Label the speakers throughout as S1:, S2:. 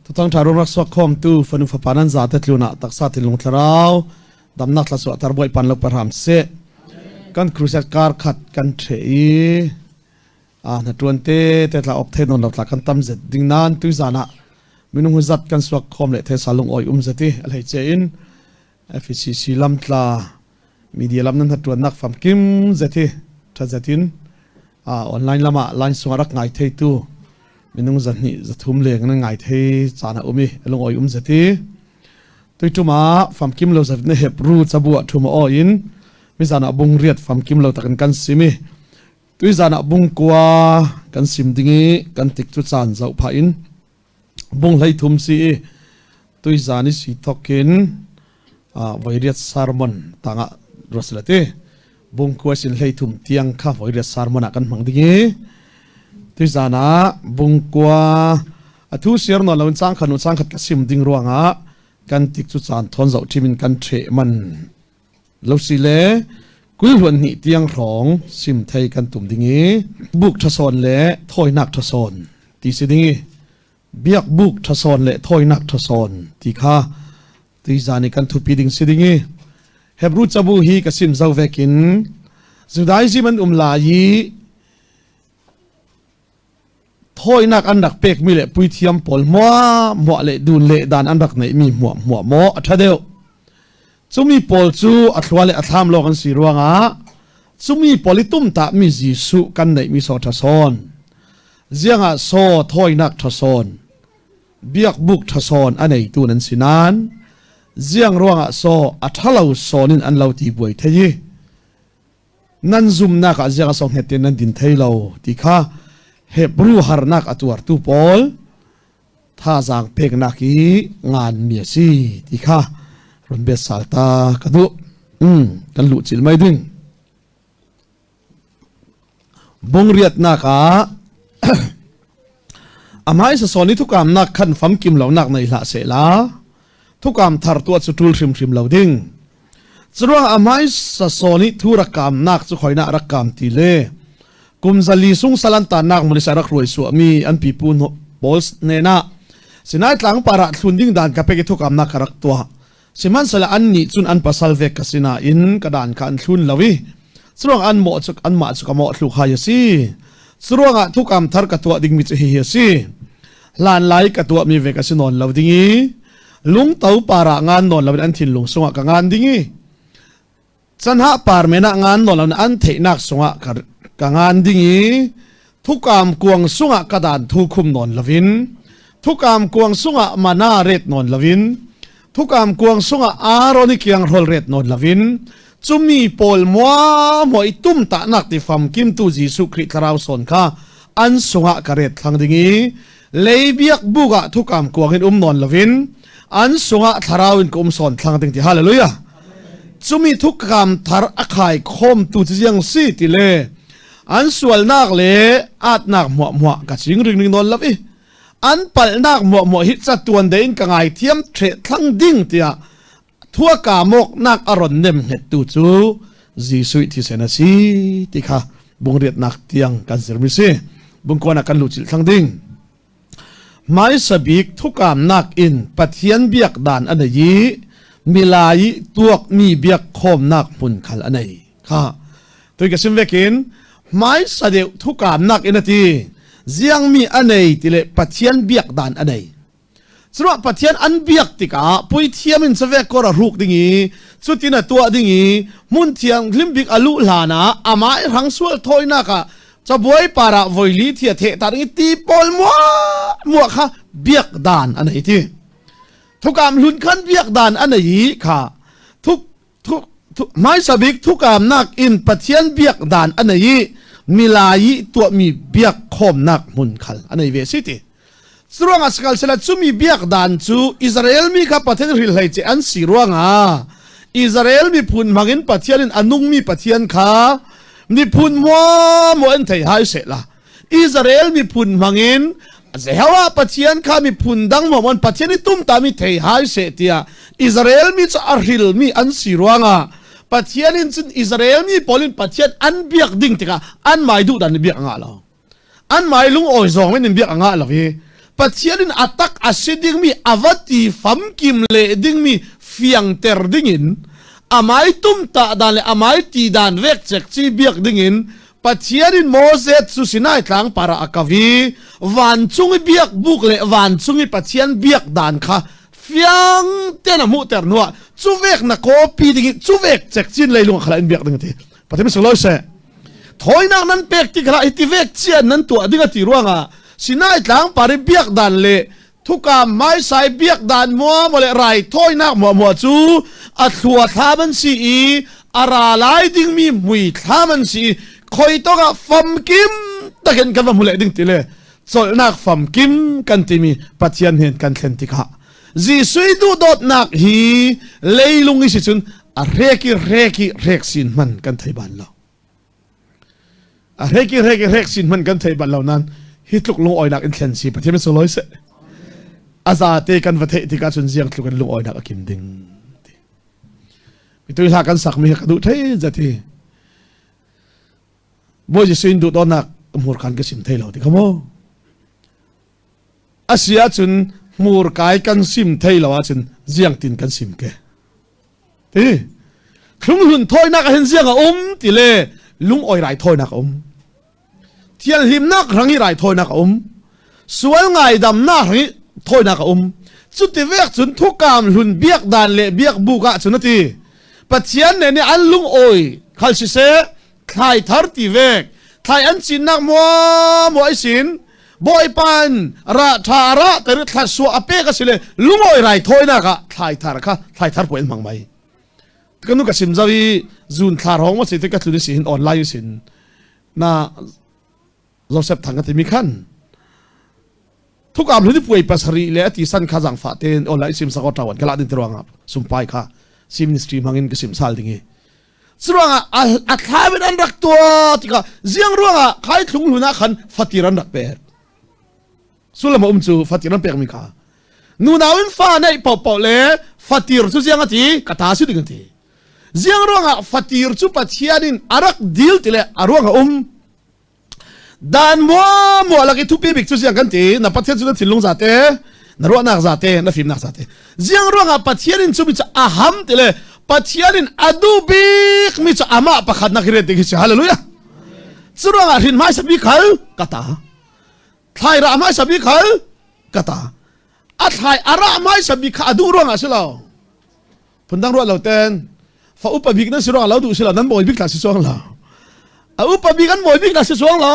S1: Tutang tha rak suak khom tu fanu fapa nan za te tluna taksa thinlung thlarau damnak thla suah tar boi pan lo parham se kan crusade kar khat kan the i a na tuan te te tla op the non lo tla kan tam zet ding nan tu zana minung hu zat kan suak khom le the salung oi um zati a hlei che in FCC lamtla media lam nan hatuannak famkim zeti tha zetin online lama line sung rak ngai thei tu minung zahnih zathum leng nan ngai thei cana umi lung oi um zeti tuituma famkim lo zat ne Hebrew chabua thuma o in mizana bung riat famkim lo takin kan simi tuizana bung kwa kan sim dingi kan tik chu chan zau pha in bung hlei thum si i tuizan i si thokin voiriat sermon tanga ruasilati bung kua sin hlei thum tiang kha voiriat sermon ah kan hmang ding i tuizan ah bung kua athu siar non lo chang khanu chang khat ka sim ding ruangah kan tik chu chan thon zo thimin kan the man lo si le kul huan hnih tiang hrawng sim thei kan tum ding i buk thasawn le thawinak thasawn ti si ding i biak buk thasawn le thawinak thasawn ti kha tuizan i kan thupi ding si ding i Hebrew cabu hi ka sim zo vekin Judaism an um lai i thawinak an rak pekmi le puithiam pawl hmuah hmuah le dun le dan an rak neihmi hmuah hmuah maw a ṭha deuh cumi pawl cu a thlua le a thlam lawng an si ruangah cumi pawl i tumtahmi Jesuh kan neihmi so ṭha sawn ziangah so thawinak ṭha sawn biakbuk ṭha sawn a neitu nan si nain ziang ruangah so a ṭhalo sawn in an lo ti buai thei i Nan zumnak ah ziang a song hnget in nan din thei lo ti kha Hebrew harnak a tuartu pawl thazaang peknak i nganmi a si ti kha run biat sal ta ka duh. Kan luh cil mai ding. Bungriatnak ah amai sasawn i thukamnak khan famkim lonak nei hlah sehla thukam thar tuah cu ṭul hrimhrim lo ding. Curuang amai sasawn i thu rak kamnak cu khoina rak kam ti le kum zali sung salan tannak mulisa rak ruai suahmi an pipu pawl hnenah Sinai tlang parah thlun ding dan ka pek i thukamnak ka rak tuah. Sihmanhsehlaw annih cun an pasal ve ka sinain ka dan kha an thlun lo i curuang an mawh cu anmah cu ka mawh thluk hai a si. Curuangah thukam thar ka tuah dingmi cu hihi a si. Hlan lai ka tuahmi ve ka si nawn lo ding i lungto par ah ngan nawn loin an thinlung sungah ka ngan ding i canhah par men ah ngan nawn loin an theihnak sungah ka ngan ding i thukam kuang sungah ka dan thu khum nawn loin thukam kuang sungah mana ret nawn loin thukam kuang sungah Aaron i kiang hrol ret nawn loin cumi pawl mua moi tum ta nak ti fam kim tu Jesuh Khrih thlarau sawn kha an sungah ka ret thlang ding i leibiak buk ah thukam kuang in um nawn loin an sungah thlarau in ka um sawn thlang ding ti hallelujah cumi thukam thar a khai khom tu chi jiang si ti le an sualnak le atnak muah muah ka ching ring ring nawn lo i an palhnak muah muah hi chatuan dein ka ngai thiam the thlang ding tiah thua ka mok nak aron nem het tu chu Jesuh thisen a si ti kha bungriatnak tiang kan zirmi si bungkuan ah kan luh chil thlang ding hmaisa bik thukamnak in Pathian biak dan a nei i milai tuak mi biak khawmnak hmun khal a nei kha tui ka sim vekin hmaisa deuh thukamnak in a ti ziangmi a nei ti le Pathian biak dan a nei Curuah Pathian an biak tikah puithiam in cavek kor a hruk ding i cutin a tuah ding i hmun thianghlim bik a luh hlan ah amah i hrang sual thawinak ah cabuai par ah voili thi a theh ta ding i ti pawl muah muah kha biak dan a nei ti. Thukam hlun khan biak dan a nei i kha thuk thuk hmaisa bik thukamnak in Pathian biak dan a nei i milai i tuahmi biak khawmnak hmun khal a nei ve si ti. Curuangah sakal sela cumi biak dan cu Israel mi kha Pathian hrilhlei ce an si ruangah Israel miphun hmangin Pathian in a nungmi Pathian kha miphun muamu an thei hai sehla Israel miphun hmangin Jehovah Pathian kha miphun dang muamuan Pathian i tum tami thei hai seh tiah Israel mi cu a hrilmi an si ruangah Pathian in cun Israel mi pawl in Pathian an biak ding tikah an mai duh dan biak ngah lo an mai lung awi zawng in biak a ngah lo i. Pathian in a tak a si dingmi a va ti famkim le dingmi fiangter dingin amai tum ta dan le amai ti dan vek cek chi biak dingin Pathian in Moses cu Sinai tlang para a kavi vancung i biak buk le vancung i Pathian biak dan kha fiang ten a hmuhter hnuah cu vek na copy ding i cu vek cek cin leilung khala in biak ding ti Pathian sunglawi seh. Thawinak nan pek tik hlah hi ti vek cian nan tuah ding a ti ruangah Sinai tlang par i biak dan le thukam hmaisai biak dan mua le rai thawinak mua mua cu a thlua thlam an si i a ra lai dingmi mui thlam an si i khoi tawk ah famkim takin kan va hmu leh ding ti le colnak famkim kan timi Pathian hen kan thlen tikah Jesuh i duhdawtnak hi leilung i si cun a hrek i hrek i hrek sin hman kan thei bal lo. A hrek i hrek i hrek sin hman kan thei bal lo nan hi tluk lungawinak in thlen si Pathian sunglawi seh. A zate kan va theih tikah cun ziang tluk in lungawinak a kim ding. Mitui hla kan sak mi ka duh thei zati. Bawi Jesuh in duhdawtnak hmurkan ka sim thei lo ti kha mu. A si ahcun hmurkai kan sim thei lo ahcun ziangtin kan sim ke. Ti thlunghlun thawinak ah hin ziang a um ti le lungawi rai thawinak a um. Thianhlimnak rang i rai thawinak a um. Sual ngaidamnak rang i thawinak a um. Cuti vek cun thukam hlun biak dan le biak buk ah cun a ti. Pathian ne nih an lungawi khal siseh thlai thar ti vek thlai an cinnak mua mua i sin bawipa in ra tha ra ter thla suah a pek a si le lungawi rai thawinak ah thlai thar kha thlai thar puai an hmang mai kanu ka sim zawi zun thla rong ma si te ka tlun si hin online sin na Joseph Thang ka timi khan thukam hlun puai pasarih le ati san kha zangfa ten online sim sako tawan kala din tiruanga sumpai kha si ministry mangin ka sim sal dingi Curuangah a thlam in an rak tuah tikah ziang ruangah khai thlung hlun ah khan fatir an rak pek. Sullam a um cu fatir an pekmi kha. Nunau in fa neih paohpaoh le fatir cu ziang a ti ka ta si ding a ti. Ziang ruangah fatir cu Pathian in a rak dil ti le a ruang a um. Dan mua mua lak i thupi bik cu ziang kan ti na Pathian cu na thinlung zate na ruahnak zate na fimnak zate ziang ruangah Pathian in cumi cu a ham ti le Pathian in a duh bik mi cu amah pakhat nak hi ding hi si hallelujah cu ruangah hrin hmaisa bik khal ka ta thlai ra hmaisa bik khal ka ta a thlai a ra hmaisa bik kha a duh ruangah si lo phundang ruah lo ten fa upa bik nan si ruang lo duh si lo nan bawi bik la si chuang lo a upa bik an bawi bik la si chuang lo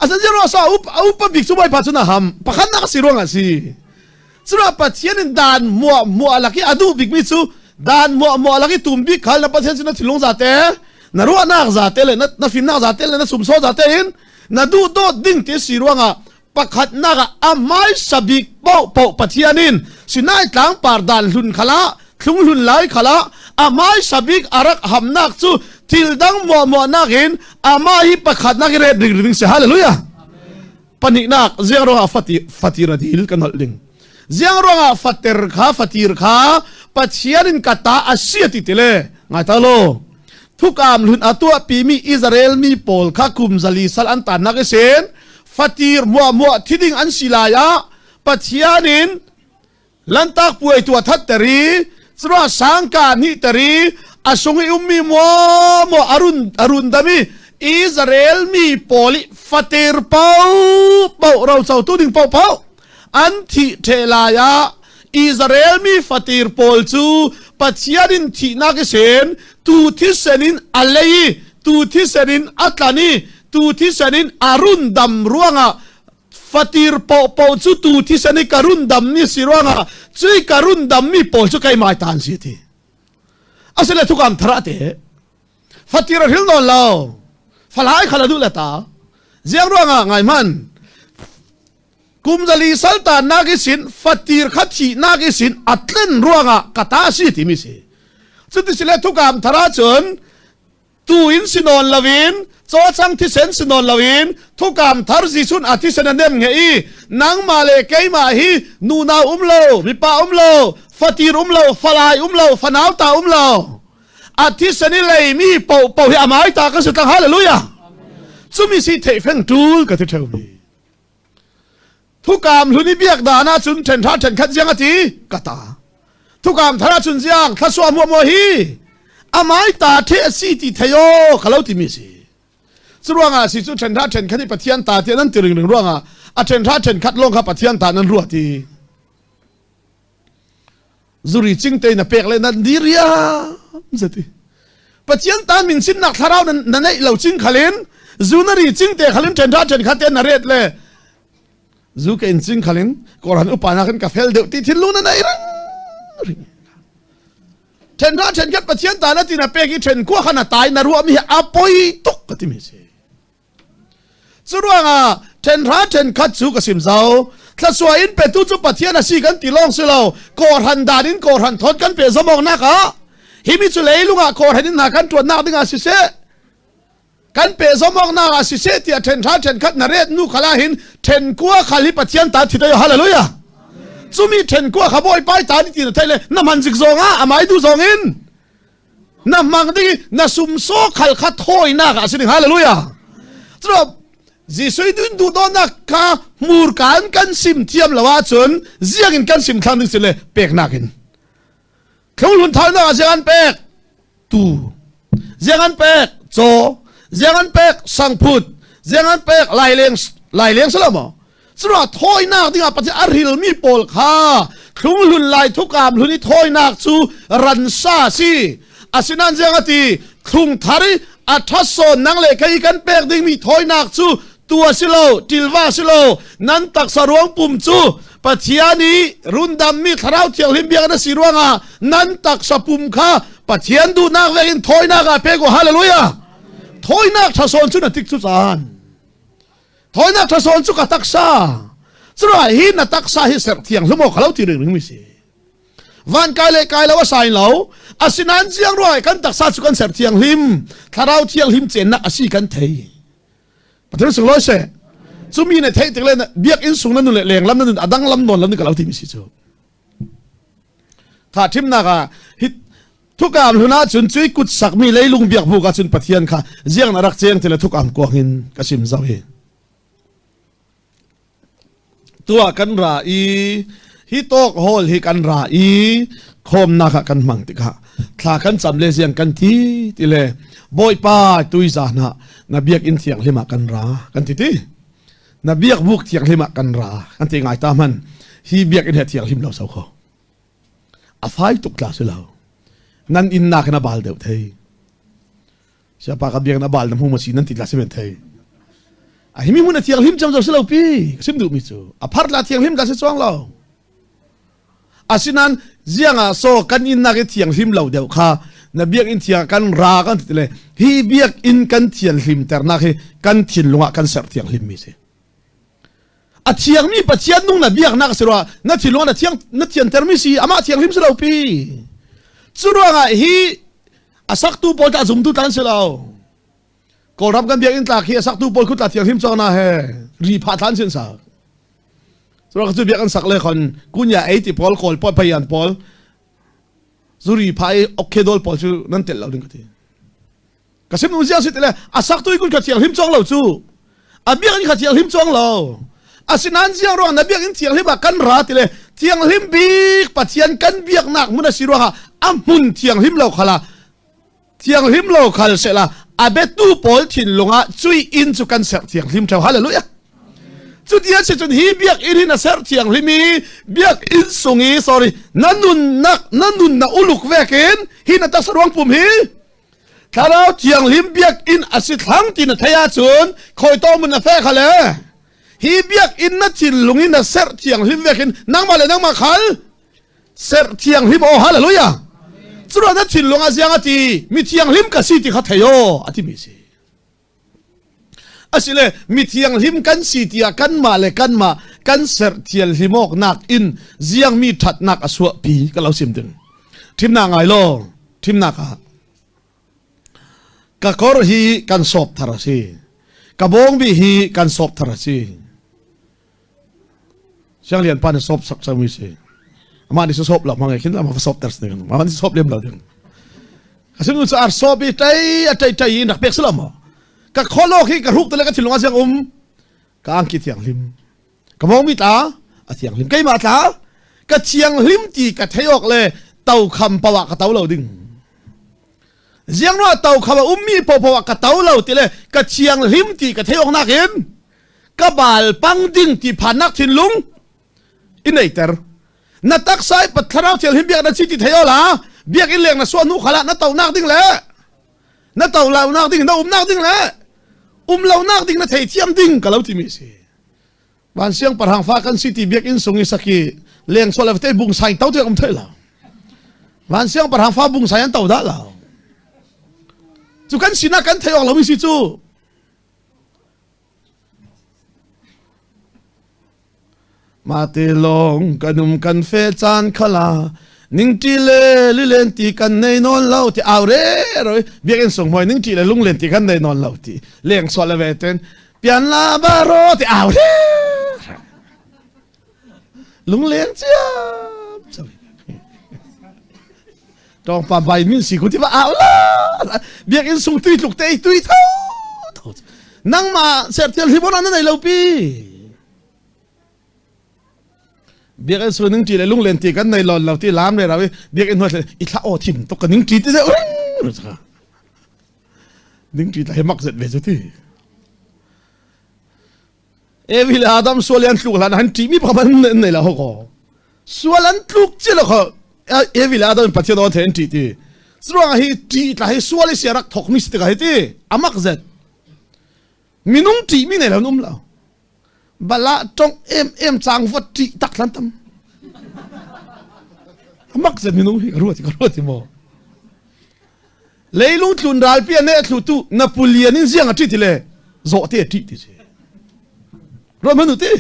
S1: a san zero sa a upa bik cu bawipa cu na ham pakhat nak si ruang ah si cura pathian in dan muah muah laki a duh bik mi cu dan muah muah laki tum bik khal na pathian cu na thinlung zate na ruahnak zate le na fimnak zate le na sumsaw zate in na duh dawt ding ti si ruangah Pakhatnak ah a hmaisa bik paohpaoh Pathian in Sinai tlangpar dan hlun khala thlung hlun lai khala a hmaisa bik a rak hamnak cu thil dang muahmuahnak in amah hi pakhatnak i ret ring ring si hallelujah pahnihnak ziang ruangah fati fatir a dil kan holh ding ziang ruangah fater kha fatir kha Pathian in ka ta a si ti tile ngai ta lo Thukam hlun a tuahpimi Israel mi pawl kha kum zali sal an tannak i sen fatir muahmuah thiding an si lai ah Pathian in lantak puai tuah that ter i cura sangka hnih ter i a sung i ummi muahmuah arun arun dam i Israel mi pawl i fatir paohpaoh rocotu ding paohpaoh an thih ṭheh lai ah Israel mi fatir pawl cu Pathian in thihnak i sen tu thisen in a lei i tu thisen in a tlan i tu thisen in a run dam ruangah fatir paohpaoh cu tu thisen i ka run dam ni si ruangah cui ka run dam mi pawl cu keimah ta an si ti asile thukam thar ate fatir a hril nawn lo falai khala duh le ta ziang ruangah ngai man Kum zali saltannak i sin fatir kha thihnak i sin a tlen ruangah ka ta si timi si. Cuti sile thukam thar ahcun tu in si nawn loin cawcang thisen si nawn loin thukam thar Jesuh a thisen a nem nge i nangmah le keimah hi nunau um lo mipa um lo fatir um lo falai um lo fanau ta um lo a thisen i leimi paohpaoh hi amai ta kan si tlang hallelujah cumi si theih feng tul ka ti theu mi. Thukam hlun i biak dan ahcun ṭhenhra ṭhenkhat ziang a ti ka ta. Thukam thar ahcun ziang thlasua muahmuah hi amai ta the a si ti thei aw ka lo timi si. Curuangah si cu ṭhenhra ṭhenkhat i Pathian ta tiah nan ti ringring ruangah a ṭhenhra ṭhenkhat lawng kha Pathian ta nan ruah ti. Zuri cing te na pek le nan diriam zati. Pathian tan min sinnak thlarau na neih lo cing khalin zu na ri cing te khalin ṭhenhra ṭhenkhat te na ret le zu ka in cing khalin koran upa na kan ka fel deuh ti thinlung na nei reng ring then ra then khat pathian ta na tin a pek i then kwa khan a tai na ruah mi a poi tuk ka ti mi si cu ruangah then ra then khat chu ka sim zau thlasua in petu chu pathian a si kan ti long si lo korhan dan in korhan thot kan pe zomong nak a hi mi chu leilung ah korhan in na kan tuan nak ding ah si se Kan pehzawm awknak ah siseh tiah ṭhenhra ṭhenkhat na ret nu khala hin ṭhenkua khal hi Pathian ta thi tayo hallelujah. Cumi ṭhenkua kha Bawipa ta ni ti na thei le na hman zik zong ah amai du zong in na hmang ding na sumsaw khal kha thawinak ah si ding hallelujah. Cu Jesuh dun duh dawnak kha hmurka in kan sim thiam lo ahcun ziang in kan sim thlang ding si le peknak in Thlunglun thalnak ah ziang an pek? Tu. Ziang an pek? Caw. Ziang an pek? Sangphut. Ziang an pek? Laileng laileng silo maw? Curuah thawinak dingah Pathian a rilmi pawl kha thlunghlun lai thukam hlun i thawinak cu ransa si. Asinain ziang a ti? Thlung thar i a ṭhasawn nang le kei kan pek dingmi thawinak cu tu a si lo, ṭilva a si lo, nan taksa ruang pum cu Pathian i rundammi Thlarau Thianghlim biakinn a si ruangah nan taksa pum kha Pathian duhnak vekin thawinak ah pek u. Hallelujah! Thawinak ṭhasawn cu na tik cu caan. Thawinak ṭhasawn cu ka taksa. Curuah hi na taksa hi serh thianghlim awk ka lo ti ring ring mi si. Van kai le kai lo a sai lo. Asinain ziang ruangah kan taksa cu kan ser thianghlim. Thlarau Thianghlim cennak a si kan thei. Pathian sunglawi seh. Cumi na theih tik le biakinn sung na nun le lenglam na nun a dang lam nawn lam ni ka lo timi si cu. Tha thimnak ah hi thukam hlun ah cun cui kut sakmi leilung biak buk ah cun Pathian kha ziang na rak cheng ti le thukam kuang in ka sim zau hi. Tuah kan ra i hi tawk hall hi kan ra i khawmnak ah kan hmang tikah thla kan cam le ziang kan ti ti le Bawipa tuizan ah na biakinn thianghlim ah kan ra kan ti ti na biakbuk thianghlim ah kan ra kan ti ngai ta hman hi biakinn he thianghlim lo so kho a fai tuk tla si lo nan inn nak in a bal deuh thei Siapa ka biak na bal na hmu ma si nan ti la si men thei. A himi mun a thiang hlim cam zo si lo pi sim duh mi cu a phar la thiang hlim la si chuang lo. Asinan ziang ah so kan in nak i thiang hlim lo deuh kha na biak in thiang kan ra kan ti le hi biak in kan thian hlim ternak hi kan thinlung ah kan ser thiang hlim mi si. A thiangmi Pathian nung na biaknak si rua na thinlung na thiang na thianter mi si amah thianghlim si lo pi. Cu ruangah hi a saktu pawl tah zumtu tlan si lo. Kawlram kan biakinn tlak hi a saktu pawl khut la thianghlim cawk na he ri pha thlan sin sak. Cu cu biak an sak le khon kunya ei ti pawl kawl pawl payan pawl zuri pha i okhe dol pawl cu nan tel lo ding ka ti. Ka sim nu ziang si tile a sak tu kun kha thianghlim cawng lo cu a biakinn kha thianghlim cawng lo asinain ziang ruang na biakinn thianghlim ah kan ra tile thianghlim bik Pathian kan biaknak hmun a si ruangah a hmun thianghlim lo khala thianghlim lo khal sela a betu pawl thinlung ah cui inn cu kan ser thianghlim theo hallelujah cuti a si cun hi biakinn hi na ser thianghlim i biakinn sung i sorry na nunnak na nun na uluk vekin hi na taksa ruang pum hi Thlarau Thianghlim biakinn a si thlang ti na theih ahcun khawitawm in a feh kha le hi biakinn na thinlung in na serh thianghlim vekin nangmah le nangmah khal serh thianghlim aw hallelujah curuah na thinlung a ziang a ti mi thianghlim ka si ti kha thei aw a timi si asile mi thianghlim kan si tiah kanmah le kanmah kan serh thianghlim awknak in ziangmi ṭhatnak a suahpi ka lo sim ding thimnak ngai law thimnak ah ka kor hi kan sawp thar a si ka bawngbi hi kan sawp thar a si Sianglian pa nih sawp sak cangmi si. Amah nih sawp lo hmang khin amah sawp ter ding. Amah nih sawp lem lo ding. Asin cu ar sawp i tei a tei tei in rak pek silo maw? Ka kholo khi ka hruk tele ka thinlung a siang um. Ka angki thiang hlim. Ka vawngmi tla a thianghlim. Keimah tla ka thianghlim ti ka thei awk le to kham paoh ah ka to lo ding. Ziang ruah to kham a ummi paohpaoh ah ka to lo ti le ka thianghlim ti ka thei awk nakin ka bal pang ding ti phannak thinlung i neiter. Na taksa i thlarau thianghlim biak na si ti thei la biakinn leng na suah hnu khala na to nak ding le na to lo nak ding na um nak ding le um lo nak ding na thei thiam ding ka lo timi si. Van siang parhang fa kan si ti biakinn sung i saki leng sual te bung sai to te um thei lo. Van siang parhang fa bung sai an to dah lo. Cu kan sinak kan thei awk lo mi si cu. Mate lawng kan um kan fe caan khala ningṭi le lilen ti kan nei nawn lo ti au re roi biakinn sung hoi ningṭi le lunglen ti kan nei nawn lo ti leng sual le ve ten pian la baro ti au re lungleng ciam tawng pa bai min si ku ti ba au la biakinn sung tui tluk te tui tho tho nangmah sertial hi bon an nei lo pi biakinn su ning ti le lunglen ti kan nei lon lo ti lam le rawi biakinn hnuai i thla aw thim tuk ka ning ti ti ning ti ta he mak zet ve chu ti Evi le Adam sual an tluk hlan han ṭih mi pakhat an nei lo ko sual an tluk ci lo kho Evi le Adam Pathian aw the an ṭih ti curuang hi ṭih tla hi sual i sia rak thok mi si tikah hi ti amak zet minung ṭih mi nei lo um lo bala tong em em chang vot ṭih tak hlan tam amak zet minung hi ka ruat ka ruat ti mo Leilung tlun ralpi a neh thlu tu Napoleon in ziang a ṭi ti le zawhte a ṭih ti si. Ruat hmanh u ti.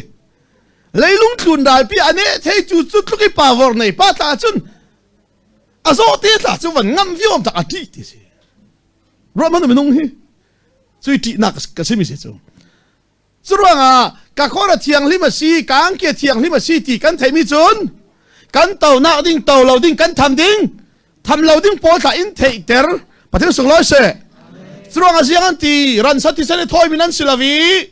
S1: Leilung tlun ralpi a neh thei cu cu tluk i power nei pa tla cun a zawhte tla cu van ngam viom tak a ṭih ti si. Ruat hmanh u minung hi. Cui ṭihnak ka simi si cu. Curuangah ka khor a thianghlim a si, ka angki a thianghlim a si ti kan theimi cun kan tonak ding to lo ding kan tham ding tham lo ding pawl thla in theihter Pathian sunglawi seh. Curuangah ziang an ti ransa thisen i thawimi nan si lo i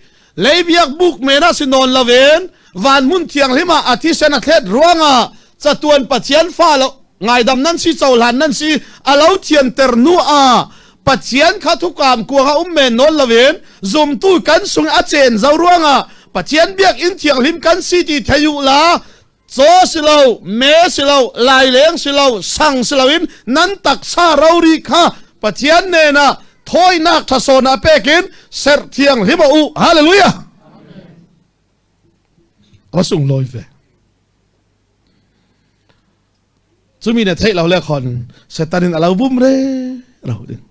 S1: leibiak buk men ah si nawn loin van hmun thianghlim ah a thisen a thlet ruangah catuan Pathian fa lo ngaidam nan si cohlan nan si a lo thianter nu ah Pathian kha thukam kuang a um men nawn loin zumtu kan sung a cen zo ruangah Pathian biakinn thianghlim kan si ti thei u la caw si lo me si lo laileng si lo sang si loin nan taksa rori kha Pathian nen ah thawinak thasawn a pekin serh thianghlim u hallelujah a sunglawi ve Cumi na theih lo le khon Satan in a lo bum re ro ding.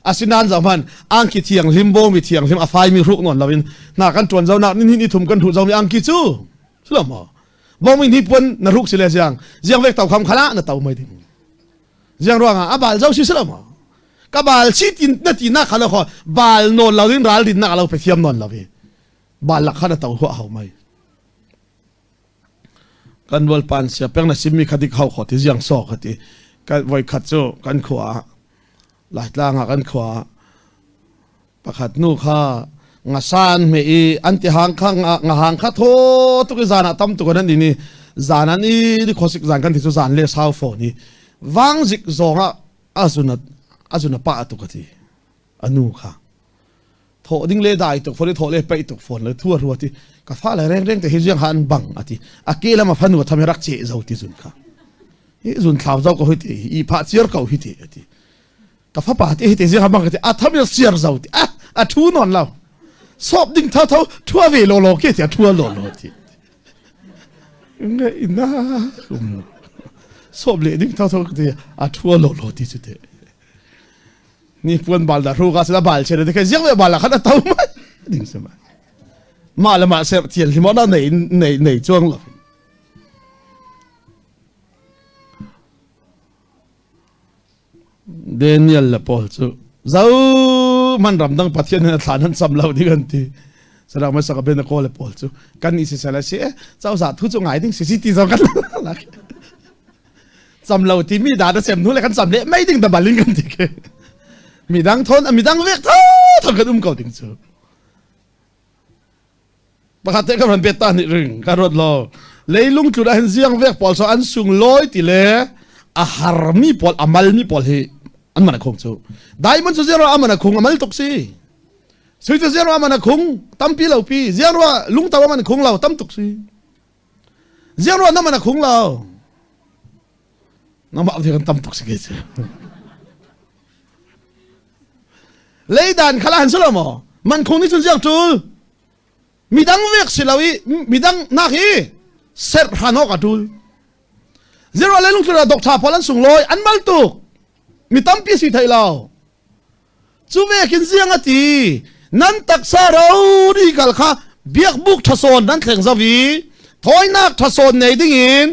S1: Asinain zohman angki thianghlim bawmi thianghlim a faimi hruk nawn loin na kan tuan zo nak ni ni thum kan hruh zomi angki cu silo maw bawmi ni puan na hruk si le ziang ziang vek tau kham khala na tau mai ding ziang ruangah a bal zo si silo maw ka bal chi tin na ti na khala kho bal nawn lo in ral din nak lo pe thiam nawn lo i bal lak kha na tau huah hau mai Kan rualpan sia peng na simmi kha dik hau kho ti ziang saw kha ti. Kan voi khat cu kan khua ah Laitlang ah kan khua ah pakhat nu kha ngasan me i an ti hang kha nga hang kha tho tuk i zan ah tam tuk an in i zan an i ni khosik zan kan ti cu zan le sau phone i wang zik zong ah azun azun a pa tuk ati anu kha thawh ding le dai tuk phone thawh le peih tuk phone le thua rua ti ka fa le reng reng te hi jiang han bang ati a ke lam a fanu tham rak che zo ti zun kha hi zun thlau zo ko hi ti i pha chiar ko hi ti ati ka fa pa ti hi ti jiang bang ti a tham ya siar zo ti a a thu non lo sop ding tho tho thua ve lo lo ke ti a thua lo lo ti nge ina sop le ding tho tho ti a thua lo lo ti chu te ni puan bal da ru ka sila bal che de kai ziang ve bal la khan a to mai ding se ma ma le ma ser thian hi mo na nei nei nei chuang lo Daniel le Paul cu zo man ram dang pathian in thlan han sam lo ding an ti sadak ma saka ben ko le Paul cu kan ni si sala si chau za thu chu ngai ding si si ti zo kan la cam lo ti mi da na sem hnu le kan cam le mei ding da balin kan ti ke mi dang thon mi dang vek tho thon kan um ko ding cu. Pakhat te ka ran bet ta nih ring ka ruat lo. Leilung tlun ah hin ziang vek pawl so an sung lawi ti le a harmi pawl a malmi pawl hi an man a khung cu. Diamond cu ziang aman a khung a mal tuk si. Sui cu ziang aman a khung tampi lo pi. Ziang lungto aman a khung lo tam tuk si. Ziang na man a khung lo. Nangmah ve kan tam tuk si ke cu. Leidan khala han si lo maw? Man khung nih cun ziang ṭul. Midang vek si lo i midang nak hi serh hran awk a ṭul. Zero le lungthlur ah doctor pawl an sunglawi an mal tuk. Mi tampi si thei lo. Cu vekin ziang a ti nan taksa rori kal kha biakbuk ṭhasawn nan thleng zo i thawinak ṭhasawn nei dingin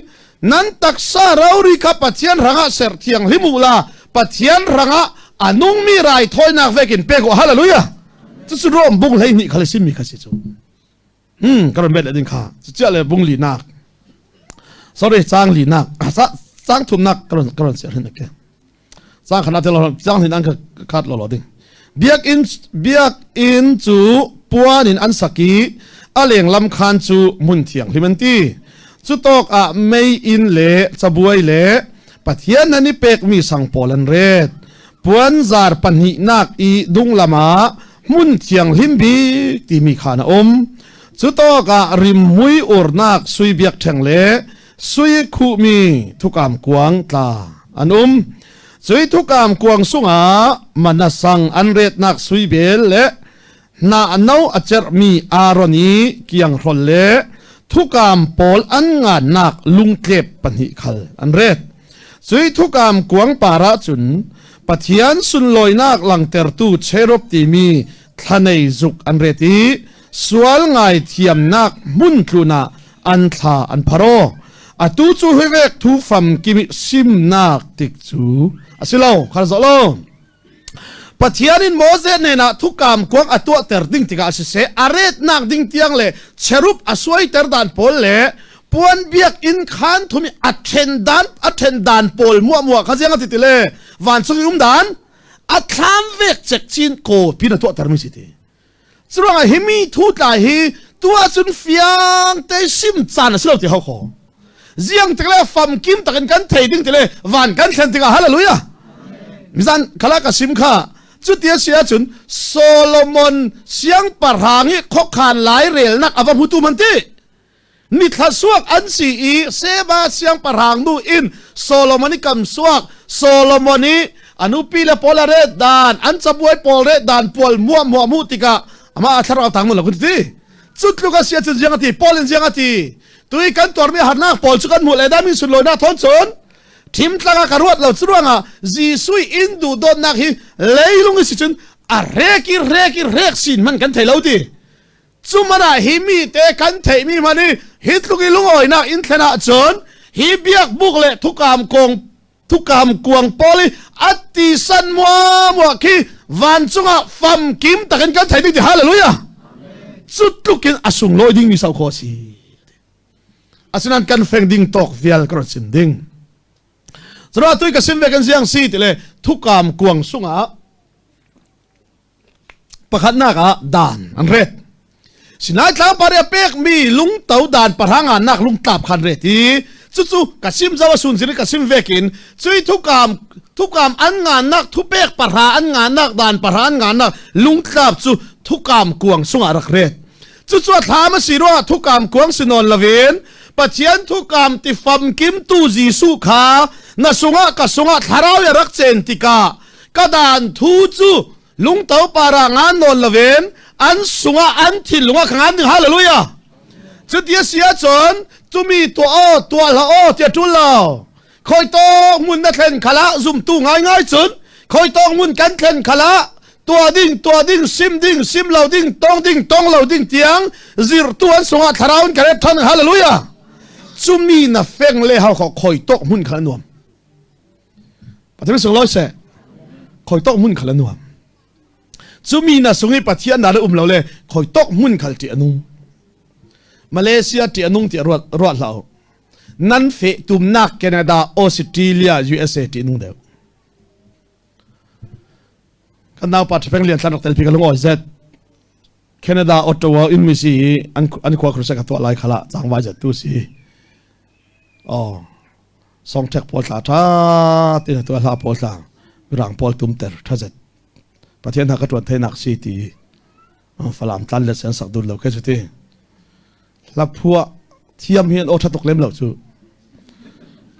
S1: nan taksa rori kha Pathian hrangah ser thiang hlim u la Pathian hrangah a nungmi raithawinak vekin pek u hallelujah cucu Rom bung 12 khal simi kha si cu ka ron bet le ding kha cucia le bung linak sorry cang linak cang thumnak ka ron ka ron ser hin ke cang khana te lo cang hin an khat lo lo ding biakinn biakinn cu puan in an sak i a lenglam khan cu hmun thianghlim an ti cu tawk ah mei inn le cabuai le Pathian nan i pekmi sang pawl an ret puanzar pahnihnak i dunglam ah hmun thianghlim bik timi khan a um cu tawk ah rimhmui urnak sui biakṭheng le sui khuhmi thukam kuang tla an um cui thukam kuang sungah manasang an retnak sui bel le hnah no a cerhmi Aaron i kianghrol le thukam pawl an ngannak lungtlep pahnih khal an ret. Cui thukam kuang par ah cun Pathian sunlawinak langtertu cherub timi thlanei zuk an ret i sual ngaithiamnak hmun tlun ah an thla an pharo. Atu cu hivek thu fam kimi simnak tik cu a si lo khal zawh lo. Pathian in Moses hnenah thukam kuang a tuahter ding tikah siseh a retnak ding tiang le cherub a suaiter dan pawl le puan biakinn khan thum i a then dan a then dan pawl muah muah kha ziang a ti ti le vancung i um dan a thlam vek cek chin ko pin a tuahter mi si ti Curuangah hi mi thu tla hi tu ahcun fiang te sim caan a si lo ti hau kho. Ziang tik le famkim takin kan thei ding ti le van kan thlen tikah hallelujah. Mizan khala ka sim kha cuti a si ahcun Solomon siangpahrang i khokhan lai relnak a va hmutu man ti. Nithla suak an si i Seba siangpahrang nu in Solomon i kam suak Solomon i a nupi le pawl a ret dan an cabuai pawl ret dan pawl muah muah mu tikah amah a thlarau tang lo ti cu tluk a sia cun ziang a ti Paul in ziang a ti tui kan tuarmi harnak pawl cu kan hmuh le dah min sunlawinak thawn cun thimtlang ah ka ruat lo cu ruangah Jesuh in duh dawtnak hi leilung i si cun a rek i rek i rek sin man kan thei lo ti Cuman ah hi mi te kan theihmi hmanh hi hi tluk i lungawinak in thlen ahcun hi biakbuk le thukam kong thukam kuang pawl i a ti san mua mua khi vancung ah famkim takin kan thei ding ti hallelujah cu tluk in a sunglawi ding mi sau kho si asinain kan feng ding tawk vial ka ron sim ding Cura tui ka sim ve kan siang si ti le thukam kuang sungah Pakhatnak ah dan an ret. Sinai tlangpar i a pekmi lungto dan pahrang ah nak lungtlap khan ret i cucu ka sim zo a sun zin ka sim vekin cui thukam thukam an ngannak thupek pahra an ngannak dan pahra an ngannak lungtlap cu thukam kuang sungah rak ret cucu a thlam a si ruangah thukam kuang si nawn lovin Pathian thukam ti famkimtu Jesuh kha na sungah ka sungah thlarau ya rak cen tikah ka dan thu cu lungto para ngan nawn lovin an sungah an thinlung ah ka ngan ding hallelujah cuti a si ahcun cumi tuah aw tuah hlah aw tiah ṭul lo khoi tawk mun na thlen khala zumtu ngaingai cun khoi tawk mun kan thlen khala tuah ding tuah ding sim ding sim lo ding tong ding tong lo ding tiang zirtu an sungah thlarau in ka ret than hallelujah cumi na feng le hau kho khoi tawk mun kha nuam Pathian sunglawi seh khoi tok hmun khal a nuam cumi na sung i Pathian na le um lo le khoi tok hmun khal ti anung Malaysia ti anung ti ruat ruat hlah nan fe tumnak Canada Australia USA ti nung deuh kan nau pa thapeng lian thlan rak tel pi ka lung oi zet. Canada Ottawa in mi si i an an khua crusade ka tuah lai khala tlangvai zat tu si. Oh songthek pawl tla tha tin tu hla pawl tla mirang pawl tumter tha zet. Pathian ha ka tuan theinak si ti Falam tlan le sen sak dun lo ke chu ti. Hla phuah thiam hi an aw ṭha tuk lem lo cu.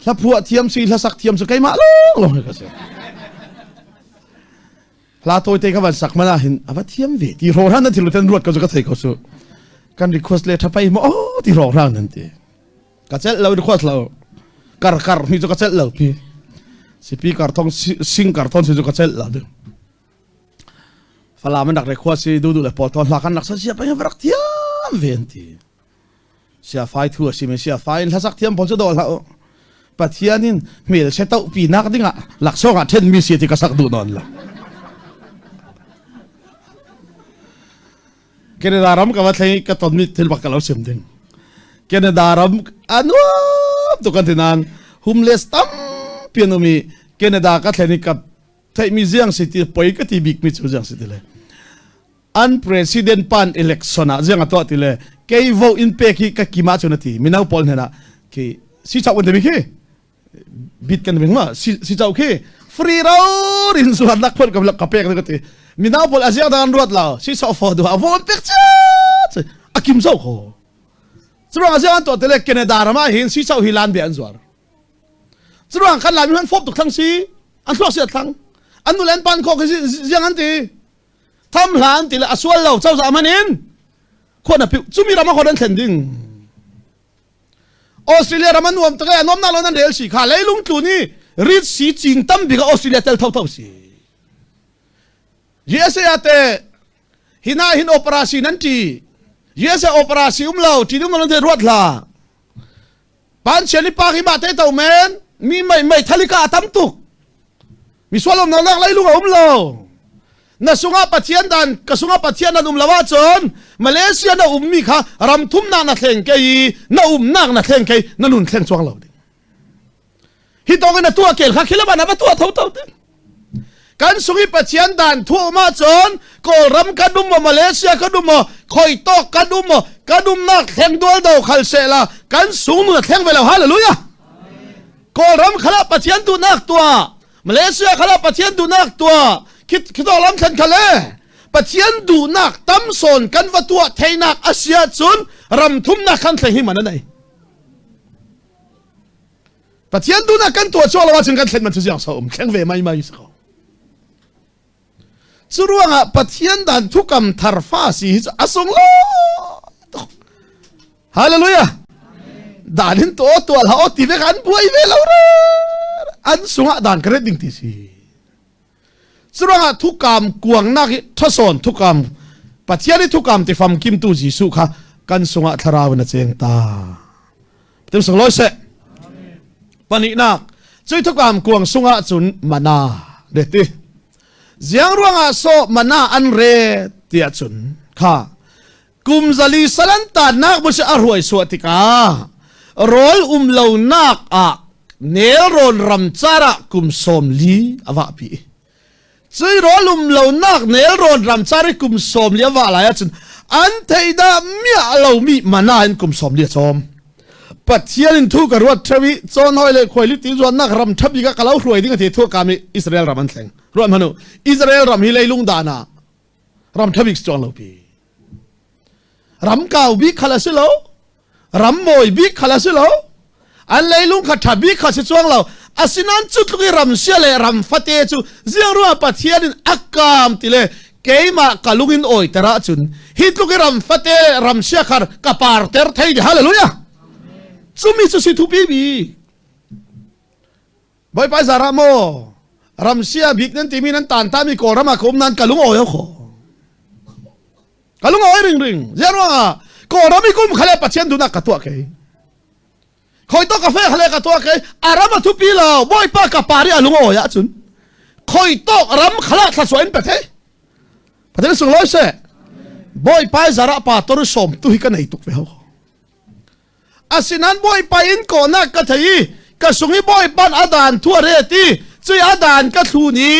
S1: Hla phuah thiam si hla sak thiam cu keimah lawng lawng hi ka si. Hla tawite ka van sak mana hin a va thiam ve ti ro hran nan thil ten ruat ko cu ka thei ko su. Kan request le ṭha pai mo ti ro hran nan ti. Ka celh lo request lo. Kar kar mi cu ka celh lo pi. Sipi kar thong sing kar thon si cu ka celh lo ding. Falam an rak re khua si dudu le pawl tawn hla kan rak sa sia peng rak thiam ve an ti. Sia fai thu a si me sia fai in hlasak thiam pawl cu dawh hlah u. Pathian in hmel se to pi nak ding ah laksawng ah then mi si ti ka sak duh nawn la. Canada ram ka va thleng ka ton mi thil bak ka lo sim ding. Canada ram anuam tu kan ti nan homeless tam pian umi Canada ka thlen i ka theihmi ziang si ti poi ka ti bikmi cu ziang si ti le an president pan election ah ziang a tuah ti le kei vote in pek hi ka kima cu na ti mino pawl hnen ah khi si chau kan ti khi bit kan bing ma si chau khi free ro rin suan nak phun ka ka pek ka ti mino pawl aziang dan ruat lo si chau fo du a vote pek cha a kim zo kho Curuang aziang an tuah ti le Canada ram ah hin si chau hi lan be an zuar Curuang kan Laimi han fop tuk thlang si an thluak si a thlang an nu le an pan khawh khi ziang an ti tham hla an ti le a sual lo cozah man in khua na piu cumi ram a khon an thlen ding Australia ram an nuam tak a nuam na lo nan rel si kha leilung tlu ni rit si cing tam bik Australia tel tho tho si USA te hina hin operasi nan ti USA operasi um lo ti dum lo te ruat hla Panchian i pa khi mah te to men mi mei mei thalika a tam tuk mi sual um nak leilung a um lo na sungah Pathian dan ka sungah Pathian nan um lo ahcun Malaysia na ummi kha ram thumnak na thleng ke i na umnak na thleng ke na nun thleng chuang lo ding Hi tong in a tuah kel kha khila na va tuah tho tho tin. Kan sung i Pathian dan thu um ahcun Kawlram kan um maw Malaysia kan um maw khoi tawk kan um maw kan umnak thleng dual do khal se la kan sung nu thleng ve lo hallelujah Kawlram khala Pathian duhnak tuah Malaysia khala Pathian duhnak tuah khito lam thlen khale Pathian duhnak tam sawn kan va tuah theinak asia cun ram thumnak khan thleng hi man anei Pathian duhnak kan tuah chuah lo ahcun kan thlen man cu ziang so um thleng ve mai mai si ko. Cu ruangah Pathian dan thukam thar fa si hi cu a sung lo tuk. Hallelujah. Dan in to tuah hlah o ti ve kan buai ve lo re. An sungah dan ka ret ding ti si. Curuangah thukam kuangnak hi ṭhasawn thukam Pathian i thukam ti famkimtu Jesuh kha kan sungah thlarau in a cheng ta. Tim sung loi seh. Pahnihnak, cui thukam kuang sungah cun mana de ti. Ziang ruangah so mana an re tiah cun kha kum zali salan tannak bu si a ruai suah tikah rawl um lonak ah nelrawn ramcar ah kum 40 a vahpi cui rawl um lonak nelrawn ramcar i kum 40 a vah lai ahcun an thei dah miah lomi mana in kum 40 a cawm Pathian in thu ka ruat ṭheu i cawn hoi le khuai ti zuannak ram ṭha bik ah ka lo hruai ding a ti thu kam i Israel ram an thleng ruat hmanu Israel ram hi leilung dan ah ram ṭha bik chuang lo pi ram kau bik khal a si lo ram mawi bik khal a si lo an leilung kha ṭha bik kha si chuang lo asinain cu tluk i ram sia le ram fate cu ziang ruah Pathian in a kaam ti le keimah ka lung in awiter ahcun hi tluk i ram fate ram sia khar ka parter thei di hallelujah cumi cu si thupi bi Bawipa zarah maw ramsia bik nan timi nan tan tami Kawlram ah ka um nan ka lung awi kho ka lung awi ring ring ziang ruangah Kawlram i kum khale Pathian dunak ka tuah kei khoi to ka fe khale ka tuah kei aram a thupi lo Bawipa ka pari a lung awi ahcun khoi tok ram khala thlasua in pe thei Pathian sung loi se Bawipa zarah pa tor som tu hi ka nei tuk ve ho Asinain Bawipa in kawhnak ka thei i ka sung i Bawipa a dan thu a ret i cui a dan ka thlun i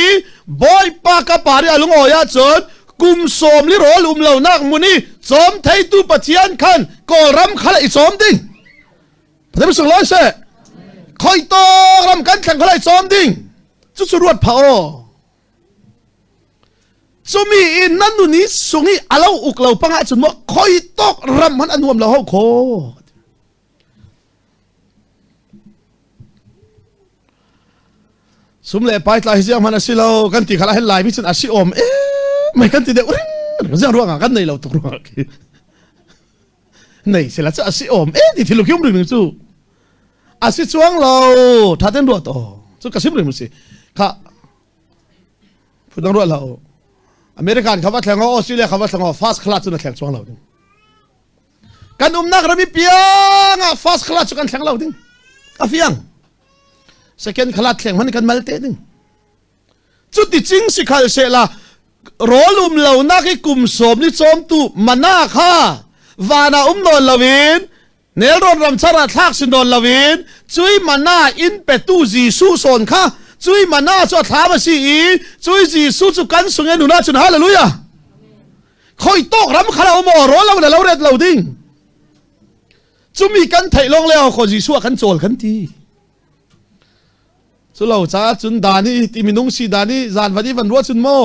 S1: Bawipa ka par i a lungawi ahcun. Kum sawm li rawl um lo nak mun i cawm theitu Pathian khan Kawlram kha i cawm ding. Pathian sung loi se. Khoi tawk ram kan thleng kha i cawm ding. Cu cu ruat pha aw. Cumi in nan nun i sung i alo uk lo pangah cun maw khoi tawk ram han an huam lo ho kho. Sum le pai tla hi ziang hman a si lo kan ti khala hen lai mi cun a si awm e mai kan ti deuh ring ziang ruangah kan nei lo tuk ruangah khi nei sila cu a si awm e ti thil khium ring cu a si chuang lo tha ten ruat o cu ka sim ring si kha phudang ruat lo American kha va thleng o Australia kha va thleng o first class cu na thleng chuang lo ding Kan umnak ram i piang ah first class cu kan thleng lo ding. A fiang. Second class thleng hman kan mal te ding. Cuti cing si khal se la rawl um lo nak i kum sawm ni cawmtu mana kha vana um nawn loin nelrawn ramchar ah thlak si nawn loin cui mana in petu Jesuh sawn kha cui mana cu a thlam a si i cui Jesuh cu kan sung e nuna cun hallelujah Khoi tawk ram kha lo maw rawl lo le lo ret lo ding. Cumi kan theih lawng le kho Jesuh ah kan cawl kan ti. Cu lo caah cun dan i ti minung si dan i zan van i van ruah cun maw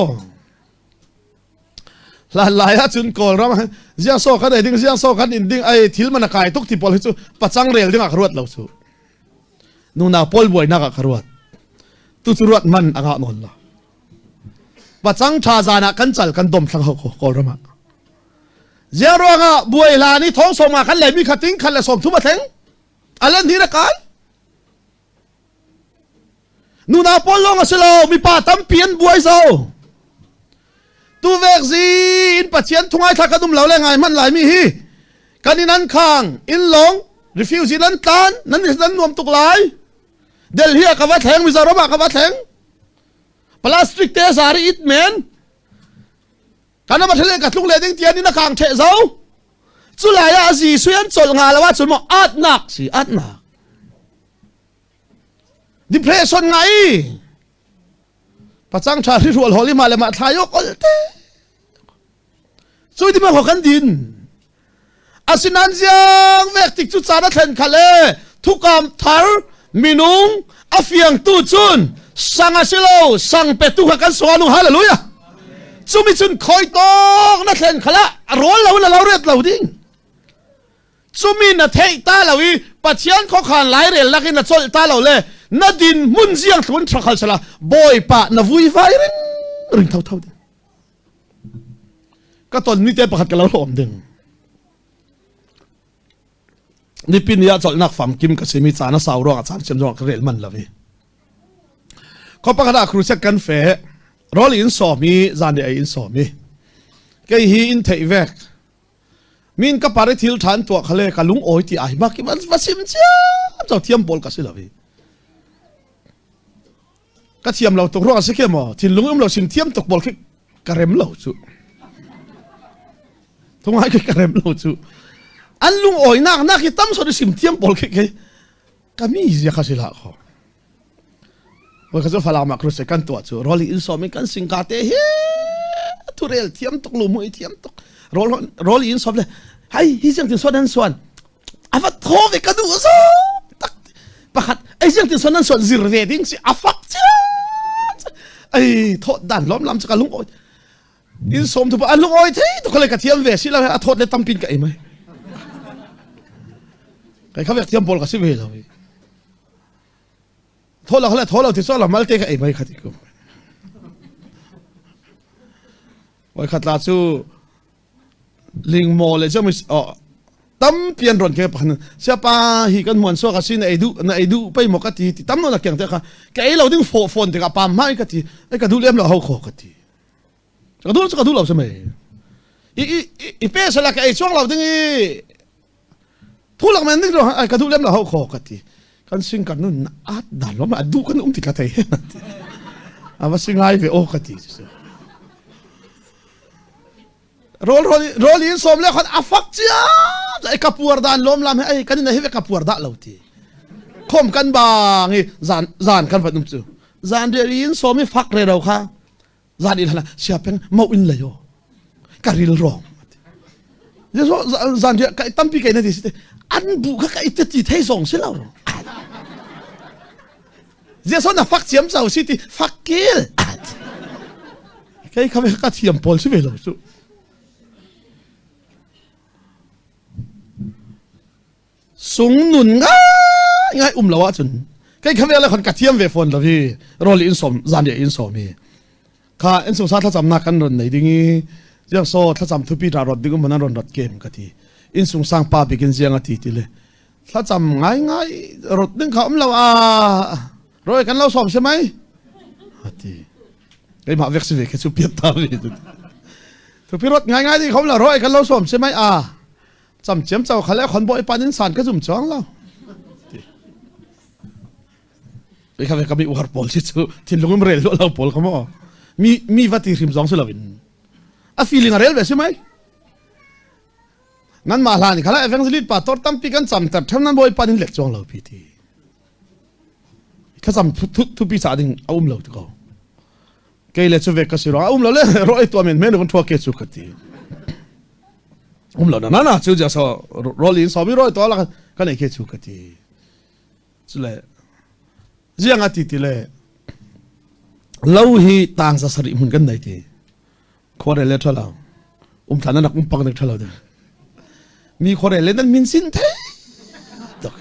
S1: hlan lai ah cun Kawlram ziang so kan ei ding ziang so kan in ding ai thil man a kai tuk ti pawl hi cu pacang rel ding ah ka ruat lo cu nunau pawl buainak ah ka ruat tu cu ruat man a ngah nawn lo Pacang ṭha zan ah kan cal kan dom thlang ho ko Kawlram ah. Ziang ruangah buai hlan i thong sawm nga kan leimi kha ting khat le sawm thum a thleng. Alan hi na kai. Nunau pawl lawng a si lo, mipa tampi an buai zo. Tu vek zi in Pathian thungai thla kan um lo le ngai hman lai mi hi. Kan in an khang, in long, refugee nan tlan, nan nan nuam tuk lai. Delhi ah ka va thleng, Mizoram ah ka va thleng. Plastic te zari it men. Kan ama thele ka tlung le ding tian in a kang the zo. Cu lai ah Jesuh an chol nga lo ah cun mo atnak si atnak. Depression ngai. Pacang tha hri rual holi ma le ma thlai ok ol te. Cui ti ma kan din. Asinan ziang vek tik cu caan a thlen kha le thukam thar minung a fiang tu cun sang a si lo sang petu kha kan sual hallelujah cumi cun khoi tawk na thlen khala a rawl lo na lo ret lo ding cumi na theih ta lo i Pathian khokhan lairel lakin na colh ta lo le na din hmun ziang thlun thakhal sala bawipa na vui vai ring ring tho tho ding Ka ton mi te pakhat ka lo hlawm ding. Nipi ni ah colhnak famkim ka simi caan a sau ruang ah caan siam zong ka rel man lo i. Kho pakhat ah crusade kan fe rol in sawm i zan ei in sawm i kei hi in theih vek min ka pare thil than tuah khale ka lung oi ti ai ma ki va sim chiam chau thiam pawl ka si lo i Ka thiam lo tuk ruang a si khi maw thinlung um lo sim thiam tuk pawl khi ka rem lo cu. Thungai khi ka rem lo cu. An lung awinak nak hi tam sot sim thiam pawl khi khi ka mi zia kha si la kho. Voi kha cu falam ah kruse kan tuah cu rol in som in kan singka te hi thurel thiam tuk lu mui thiam tuk rol rol in som le hai hi siang tin suan an suan a va thaw ve ka duh zo tak pakhat ei siang tin son nan son zir ve ding si a fak cia ei thawt dan lom lam chu ka lung oi in som tu pa an lung oi thei tu khale ka thiam ve si la a thawt le tampin ka ei mai kai kha vek thiam pawl ka si ve lo thaw lo le thaw lo ti cho la mal te ka ei mai khati ko oi khat la chu Lingmaw le cem tampi an ron ke pakhan siapa hi kan muan suak a si na ei duh na ei duh pei maw ka ti ti tam na keng te kha ka ei lo ding fo phone tikah pam mai ka ti ai ka duh lem lo ho kho ka ti ka duh ka duh lo se mei i i i pe sala ka ei chuang lo ding i Thu lak men ding ro ai ka duh lem lo ho kho ka ti. Kan sing kan nun at dan lo ma du kan um ti ka thei. Ava singai ve o ka ti. Rol rol rol in som le khan afak chia ai ka puar dan lom lam he ai kan in hi ve ka puar da lo ti. Khom kan bang i zan zan kan vat um chu. Zan re in som i fak re ro kha. Zan in hala sia peng mau in le yo. Ka ril rong. Zan ka tampi kai na ti si an bu kha ka ite ti thei zong si lo. Jesuh na fak ciam cau si ti fak kil. Kei kha ka thiam pawl si ve lo cu. Sung nun ngai ngai um lo ahcun kei kha ve le khon ka thiam ve fawn lo hi rawl in som zan in som hi kha in sung sa thlacam nak kan ron nei ding i jiang so thlacam thupi ra rot ding um nan ron rot kem ka ti in sung sang pa bikin jiang ati ti le thlacam ngai ngai rot ding kha um lo a roi kan lo som se mai ati keimah vek si ve ke chu piat ta ve thupi rot ngai ngai ding khom lo roi kan lo som se mai a cam ciam chau khale khon boi pan in san ka zum chuang lo kha ve ka mi uar pawl si chu thinlung rel lo lo pawl kha mo mi mi va ti hrim zong si lo in a feeling a rel ve si mai nan ma hlan khala evangelist pa tor tampi kan cham ter them nan boi pan in let chuang lo pi ti thlacam thu pi cha ding a um lo ti ko kei le chu ve ka si ro a um lo le ro ai tua men men kan thua ke chu ka ti um lo na na na chu ja so ro lin so mi ro to la ka nei ke chu ka ti chu le ziang a ti ti le lo hi tang za sari mun kan nei ti khore le thalo um thlan nak um pang nek thalo de mi khore le nan min sin the tok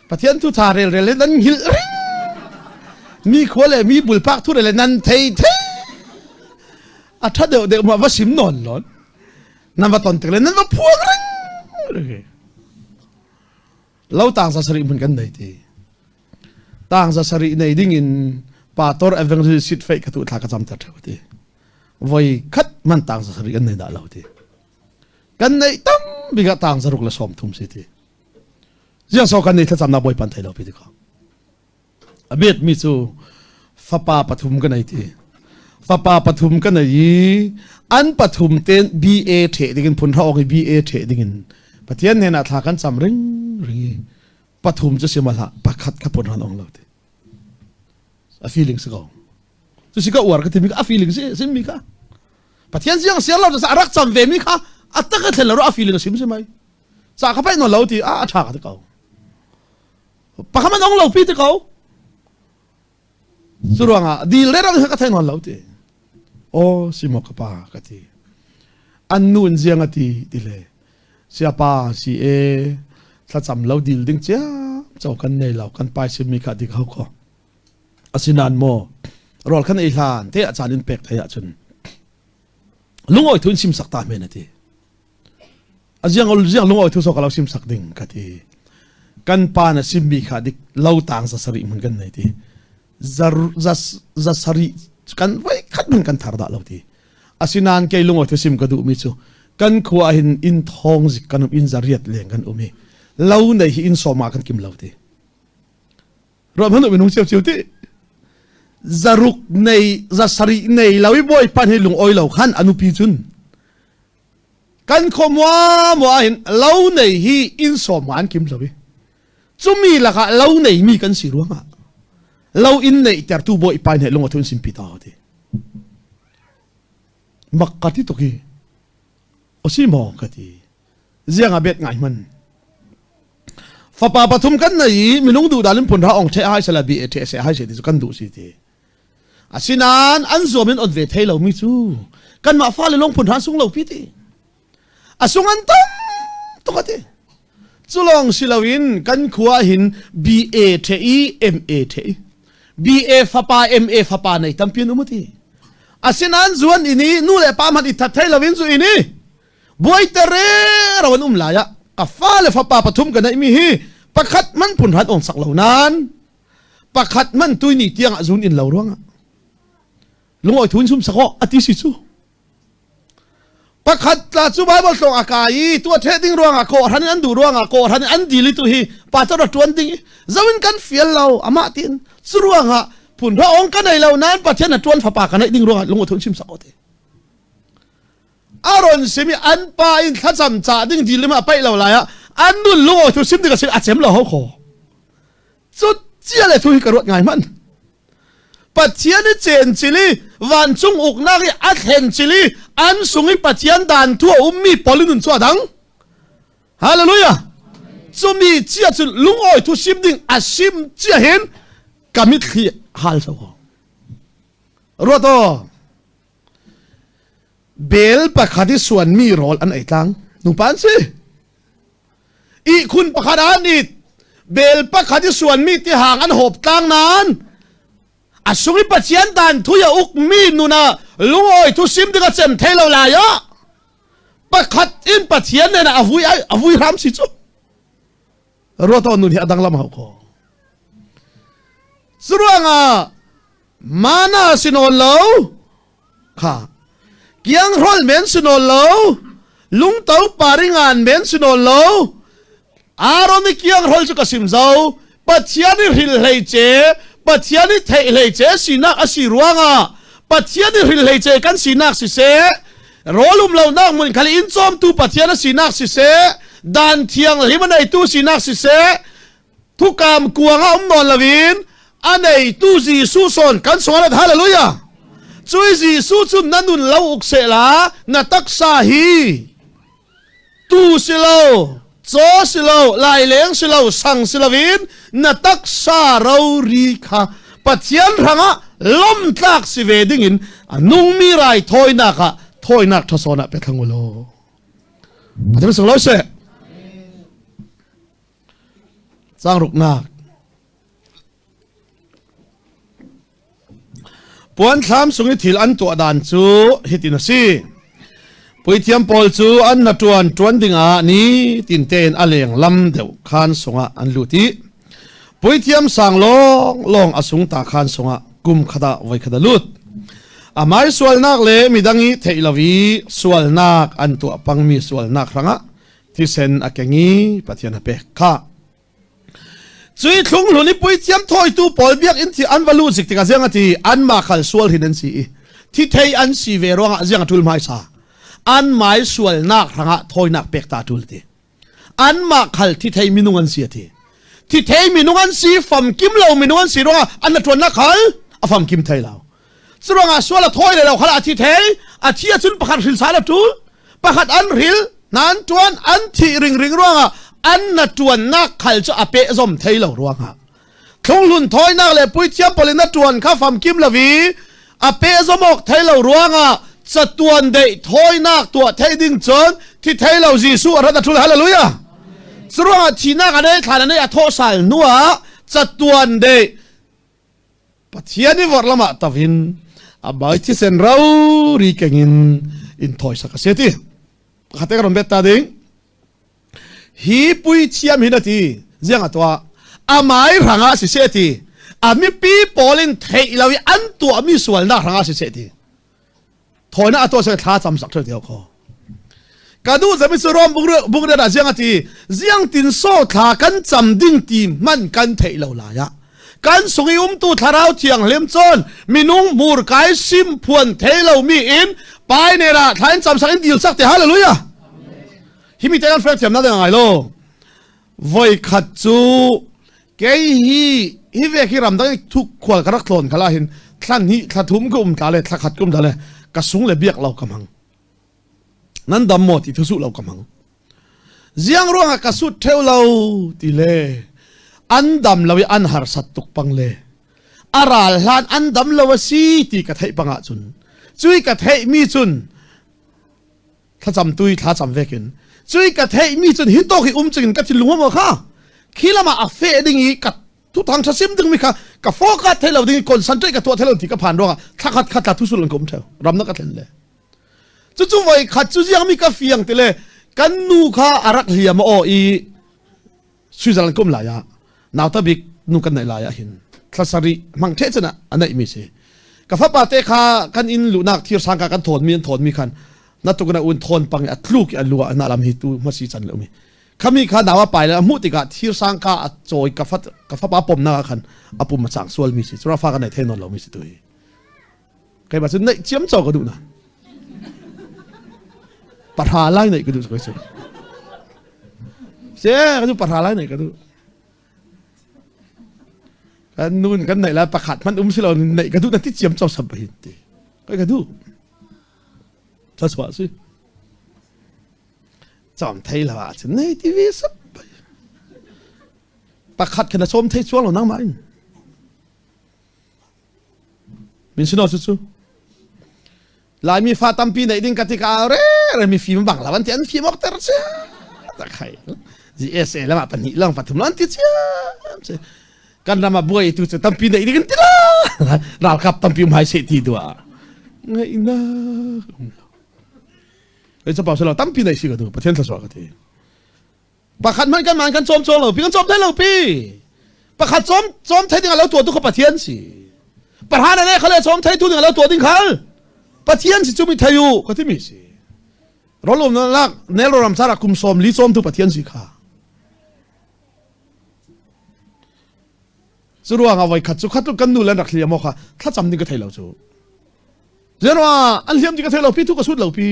S1: pathian thu tha rel rel le nan hil ring mi khua le mi bulpak thu le nan thei the a tha deuh deuh ma va sim non lon nan va ton tik le nan va phuang ring lo tang za sarih mun kan nei ti tang za sarih nei ding in pastor evangelist sit fei ka tu thla ka cham ta theu ti voi khat man tang za sarih kan nei dah lo ti kan nei tam biga tang zaruk le som thum si ti ziang so kan nei thlacam na boi pan thai lo pi ti kha A biatmi cu fapa pathum ka nei ti. Fapa pathum ka nei i an pathum ten BA ṭheh dingin phun hra awk i BA ṭheh dingin Pathian hnenah thla kan cam ring ring i pathum cu si hlah pakhat kha phun hran ong lo ti. A feeling si ko. Cu si ka uar ka timi ka a feeling si sim mi kha. Pathian siang siar lo a rak cam ve mi kha a tak a thlen lo a feeling a sim si mai. Ca ka paih non lo ti a a ṭha ka ti ko. Pakhat man ong lo pi ti ko. Cu ruangah dil le ram ka thei nawn lo ti. Aw si maw ka pa ka ti. An nu in ziang a ti ti le siapa si e thlacam lo dil ding ciam cho kan nei lo kan pai sim mi kha dik ho ko. Asinain maw rawl kan ei hlan te a caan in pek thei ahcun lungawi thun sim sak ta men a ti. A ziang ziang lungawi thu so ka lo sim sak ding ka ti. Kan pa na sim mi kha dik lo tang za sarih mun kan nei ti. Za za za sarih kan voi khat mun kan thar dah lo ti. Asinain kei lungawi thu sim ka duh mi cu kan khua hin in thong zik kan um in zariat leng kan um i lo nei hi in sawma kan kim lo ti. Ruah hmanh minung cio cio ti. Zaruk nei za sarih nei lo i bawipa hi lung oi lo khan anupi cun Kan khua muamua hin lo nei hi inn sawm an kim lo i cumi lakah lo nei mi kan si ruangah lo inn neih tertu bawipa nih lung a thun simpi ta ti mak ka ti tuk hi o si maw ka ti ziang a bet ngai hman fapa pathum kan nei i minung duh dan in phun ra ong the hai sala bi e the se hai se ti chu kan duh si ti Asinain an zuam in on ve thei lomi cu kanmah fale lawng phun hna sung lo pi ti. A sung an tam tuk a ti. Cu lawng si loin kan khua hin BA the i MA the i BA fapa MA fapa nei tampi an um ti. Asinain zuan in i nu le pa hmanh i that thei loin zu in i buaiter re ro an um lai ah ka fale fapa pathum ka neih mi hi pakhat man phun hran ong sak lo nan pakhat man tui ni tiang ah zun in lo ruangah lungawi thun sum sako ati si cu pakhat tla cu bible tlong a kai i tua the ding ruangah ko hran an duh ruangah ko hran an dili tu hi pa cha tuan ding zawin kan fial lo amah tin cu ruangah phun ra ong ka nei lo nan pathian a tuan fapa ka nei ding ruangah lungawi thun sim sako te aron simi an pa in thlacam cha ding dil ma pai lo lai ah an nun lungawi thu sim ding a a chem lo ho kho Cu cia le thu hi ka ruat ngai hmanh. Pathian i cencil i Vancung uknak i a thlen chili an sung i Pathian dan thu a ummi pawl in nun cu a dang. Hallelujah. Cumi chia cu lungawi thu sim ding a sim chia hin ka mitthli hal so ko. Ruat aw. Bel pakhat i suanmi rawl an ei tlang. Nupa an si. Ihkhun pakhat ah an it. Bel pakhat i suanmi tihang an hawp tlang nain a sung i Pathian dan thu a ukmi nun ah lungawi thu sim ding a cem thei lo lai ah pakhat in Pathian nen a vui a vui hram si cu. Ruat aw nun hi a danglam hau ko. Curuangah mana si nawn lo kha kiang hrol men si nawn lo lungto paringan men si nawn lo Aaron i kiang hrol cu ka sim zo Pathian i hril hlei ce Pathian i theih hlei ce sinak a si ruangah Pathian i hril hlei ce kan sinak siseh rawl um lonak hmun khal in cawmtu Pathian a sinak siseh dan thianghlim a neitu sinak siseh thukam kuang ah um nawn loin a neitu Jesuh sawn kan sawlat hallelujah cui Jesuh cu na nun lo uk seh la na taksa hi tu si lo caw si lo laileng si lo sang si loin na taksa rori kha Pathian hrangah lomtlak si ve dingin a nungmi rai thawinak ah thawinak ṭhasawn ah pe thlang u law. Pathian sung lo seh. Cang ruknak. Puanthlam sung i thil an tuah dan cu hitin a si. Puithiam pawl cu an na ṭuan ṭuan dingah ni tintein a leng lam deuh khaan sungah an lut i puithiam sang lawng lawng a sung ta khaan sungah kum khat ah voi khat a lut. Amai sualnak le midang i theih lo i sualnak an tuah pangmi sualnak hrangah thisen a keng i Pathian a pek kha. Cui thlunghlun i puithiam thawitu pawl biakinn thi an va luh zik tikah ziang a ti anmah khal sual hin an si i thi thei an si ve ruangah ziang a ṭul hmaisa an mai sualnak hrangah thawinak pek ta ṭul ti anmah khal thi thei minung an si a ti thi thei minung an si famkim lo minung an si ruangah an na ṭuannak khal a famkim thei lo Curuangah sual a thawi le lo kha a thi thei a thi ahcun pakhat hril sal a ṭul pakhat an hril nan ṭuan an thih ringring ruangah an na ṭuannak khal cu a peh zom thei lo ruangah thlunghlun thawinak le puithiam pawl in na ṭuan kha famkim lo i a peh zom awk thei lo ruangah catuan deih thawinak tuah thei ding cun thi thei lo Jesuh a rat a ṭul hallelujah curuangah thihnak a nei thlan a nei a thawh sal hnuah catuan deih Pathian i vorh lamah tavin a bai thisen rori kengin in thawisak a si ti khate ka ron bet ta ding hi puithiam hin ati ziang a tuah amai rangah si se ti a mipi pawl in theih lo i an tuahmi sualnak rangah si se ti Thawina a tuah thla cam sak theu kho. Ka duh zami cu rom bungre da ziang ati ziang tin so thla kan cam ding ti man kan theih lo lai ah kan sung i umtu thlarau thianghlim cun minung mur kai sim phuan thei lo mi in pai ne ra thla in cam sak in dil sak te hallelujah hi mi te kan frek thiam na de ngai lo voi khat cu kei hi hi ve khi ramdang thuk khual ka rak tlawn khala hin thlan hi thla thum ka um tla le thla khat ka um tla le ka sung le biak lo ka mang nan dam maw ti thu su lo ka mang ziang ruangah ka sut theu lo ti le an dam lo i an harsat tuk pang le a ral hlan an dam lo a si ti ka theih pangah cun cui ka theih mi cun thlacam tui thlacam vekin cui ka theih mi cun hi tawk hi um chingin ka thinlung ma kha khi lama a fe ding i ka tu thang tha sim ding mi kha ka focus thei lo ding i concentrate ka tuah thei lo ti ka phan ruangah thlakhat khat la thusul an ka um theu ram na ka thlen le cu cu voi khat cu ziang mi ka fiang ti le kan nu kha arak hliam aw i Switzerland kum lai ah nauta bik nu kan neih lai ah hin thla sarih hmang the chan ah a neih mi si ka fapa te kha kan inn luhnak thir sangka kan thawn mi an thawn mi khan na tuk na un thawn pang a tluk i a lua na lam hi tu hmasi chan le mi khami kha nawa pai le hmuh tikah thir sangka a chawi ka fat ka fapa pom na khan a pum a chang sual mi si chura fa kan nei the non lo mi si tu hi kai ba chu neih chiam chaw ka duh na pahra lai neih ka duh ko chu se ka du pahra lai neih ka duh kan nun kan neih la pakhat man um si lo neih ka duh na ti chiam chaw sam hin ti. Kai ka duh. Thluachuah si. Cawm thei lo ahcun nei ti ve sap. Pakhat kha na cawm thei chuang lo nangmah in. Min sino cu cu. Laimi fa tampi neih ding ka ti ka re re mi fim bang lo an ti an fim ok ter cia. Tak khai. GSA lama pahnih lang pathum an ti cia. Kan ram ah buai tu cu tampi neih ding an ti la. Ralkap tampi um hai se ti dua. Ngaihnak um lo. Ei chapau selo tampi nei si ka tu Pathian thlasua ka ti. Pakhat hmanh kan man kan cawm cawng lo pi kan cawm thai lo pi. Pakhat cawm cawm thai ding a lo tua tu kha Pathian si. Parhan ane khale cawm thai tu ding a lo tua ding khal. Pathian si cu mi thai u ka ti mi si. Rolum na lak nel ram sara kum som li cawm tu Pathian si kha. Cu ruang ah voikhat cu khat kan nu le rak hliam kha thlacam ding ka thei lo cu. Zeruah an hliam ti ka thei lo pi thu ka sut lo pi.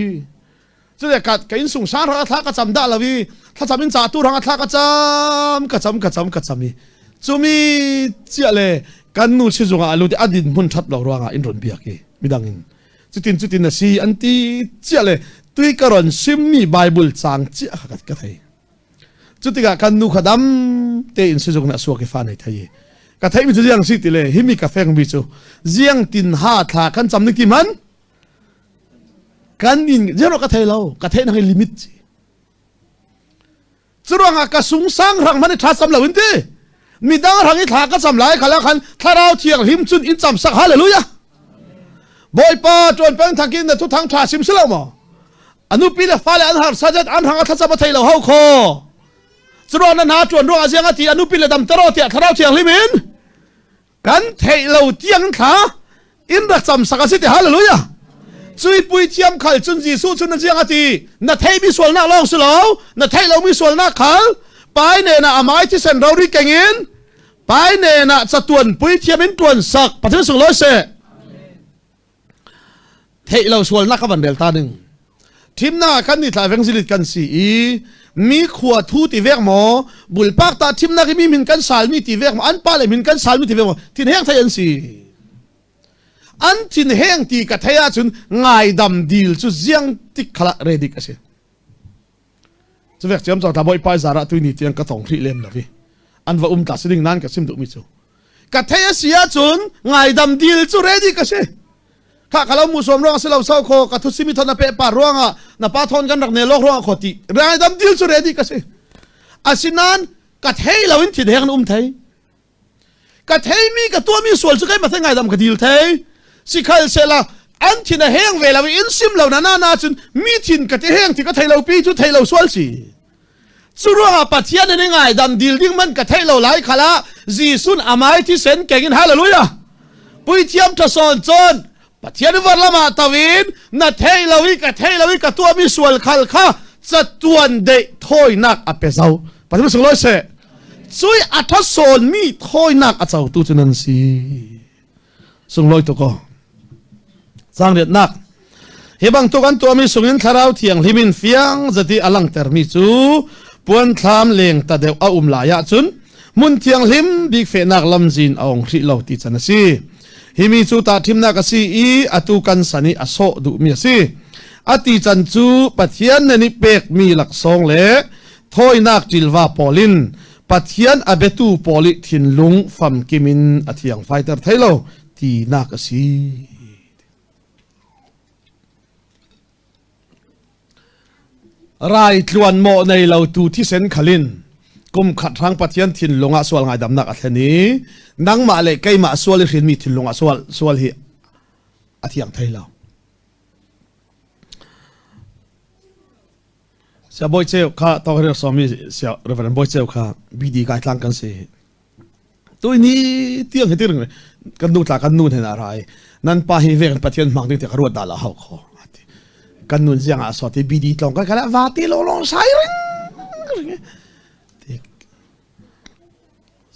S1: Cule ka ka in sung sang rang thla ka cam dah lo i thlacam in ca tu rang thla ka cam ka cam ka cam ka cam i cumi chia le kan nu sizung ah alu ti adin hmun that lo ruangah in ron biak i midang in cutin cutin a si an ti chia le tui ka ron simmi Bible cang chia kha ka thei Cutikah kan nu kha dam tein sizung nih a suak i fa nei thei i ka theihmi cu ziang si ti le himi ka fengmi cu ziang tin ha thla kan cam ning ti man kan in zero ka thei lo ka theih nang i limit si curuangah ka sungsang rang man i tha cam lo in ti midang rang i thla ka cam lai khala khan thlarau thiang hlim cun in cam sak hallelujah bawipa tuan peng thakin na thu thang tha sim si lo maw anupi le fale an har sajat an hang a thlacam a thei lo ho kho curuang na hna tuan ruang aziang ati anupi le dam tero tiah thlarau thianghlim in kan theih lo tiang thla in rak cam sak asi ti hallelujah cui pui thiam khal cun Jesuh cun na ziang ati na thei mi sualnak lawng si lo na theih lo mi sualnak khal pai ne na amai thisen rori kengin pai ne na chatuan pui thiam in tuan sak pathian sung loi se Theih lo sualnak ka van rel ta ding. Thimnak kan ni thla evangelist kan si i mi khua thu ti vek maw bulpak ta thimnak i mi min kan salmi ti vek maw an pa le min kan salmi ti vek maw thin heng thei an si. An thin heng ti ka thei ahcun ngaidam dil cu ziang tik khala redik a si. Cuvek ciam cawtla bawipa zara tu ni tiang ka tong hrih lem lo i an va um ta si ding nan ka sim duh mi cu ka thei a si ahcun ngaidam dil cu ready ka si kha ka lo mu som ruang si lo sau kho ka thu simi thon na pe pa ruangah na pa thon kan rak ne lok ruangah kho ti ngaidam dil cu ready ka si asinan ka thei lo in thin heng um thei ka theimi ka tuahmi sual cu keimah thei ngaidam ka dil thei sikhal sela an thin a heng ve lo in sim lo na na na cun mi thin ka ti heng ti ka thei lo pi cu thei lo sual si cu ruangah Pathian in ngaidam dil ding man ka thei lo lai khala Jesuh amai thisen keng in hallelujah puithiam thasawn cun Pathian var lamah tawin na thei lo i ka thei lo i ka tuahmi sual khal kha catuan deih thawinak a pe zo Pathian sunglawi seh cui a thasawnmi thawinak a cotu cu nan si sunglawi tuk aw Cangriatnak Hi bantuk an tuahmi sungin thlarau thianghlim in fiang zati a langhtermi cu puanthlam leng ta deuh a um lai ahcun hmun thianghlim bik fehnak lamzin a ong hrih lo ti can a si. Hi mi cu tah thimnak a si i atu kan san i a sawh duhmi a si. A ti can cu Pathian nan i pekmi laksawng le thawinak ṭilva pawl in Pathian a biatu pawl i thinlung famkim in a thiang faiter thei lo tinak a si. Rai tluan mawh nei lo tu thisen khalin kum khat hrang Pathian thinlung ah sual ngaidamnak a thlen i nangmah le keimah sual i hrinmi thinlung ah sual sual hi a thiang thei lo. Sia Bawi Ceu kha tawk somi sia Reverend Bawi Ceu kha BD kai tlang kan si. Tui ni tiang hi tiring kan nu tla kan nu hnen ah rai nan pa hi ve kan pathian hmang ding te ka ruat da la hau kho ati kan nun ziang ah so ti BD tlong ka kala va ti lo long sai ring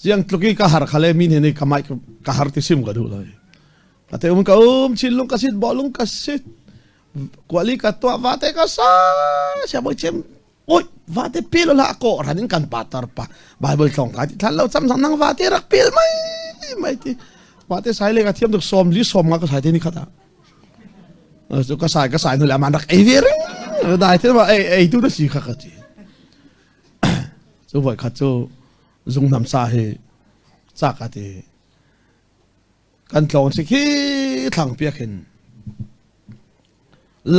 S1: ziang tluki ka har khale min he ni ka mai ka har ti sim ka du loi ka te um ka um chin lung ka sit bo lung ka sit kuali ka tua va te ka sa sia boi chem Oi, vate pil la ko ran in kan patar pa. Bible tlong ka ti thlan lo cham sang nang vate rak pil mai mai ti. Vate sai le ka thiam tuk som li som nga ka sai te ni khata. Cu ka sai ka sai hnu le aman rak ei ve ring. Dai te ma ei ei tu na si kha ka ti. Cu voi khat cu zungnam sa hi cak a ti. Kan tlawng si khi thlang piak hin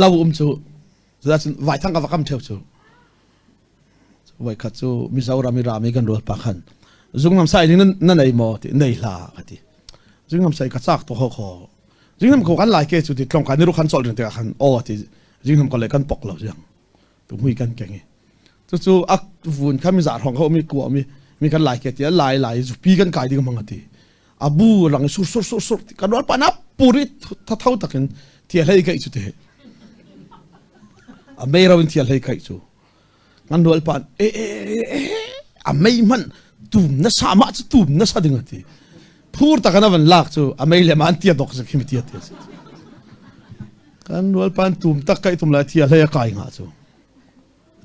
S1: lo um cu cun vaithang ka va kam theu cu voikhat cu Mizoram i rami kan rual pa khan zungnam sai ning na nei maw ti nei hla ka ti zungnam sai ka chak to ho kho zungnam ko kan lai ke cu ti tlong kan ni ru khan chol ring te khan o ti zungnam ko le kan pok lo jiang tu mui kan keng i cucu a vun kha mi za rong kha mi kuwa mi mi kan lai ke ti lai lai zu pi kan kai ding mang ati abu lang sur sur sur sur kan rual pa na puri tha thau takin thia hlei kai chu te a mei ro in thia hlei kai chu ngan rual pa e e e a mei man tum na sa ma chu tum na sa ding ati phur takan avan lak chu a mei le ma an tia dok sa khimi tia tia Kan rualpan tum tak kai tum lai thia hlei a kai nga cu.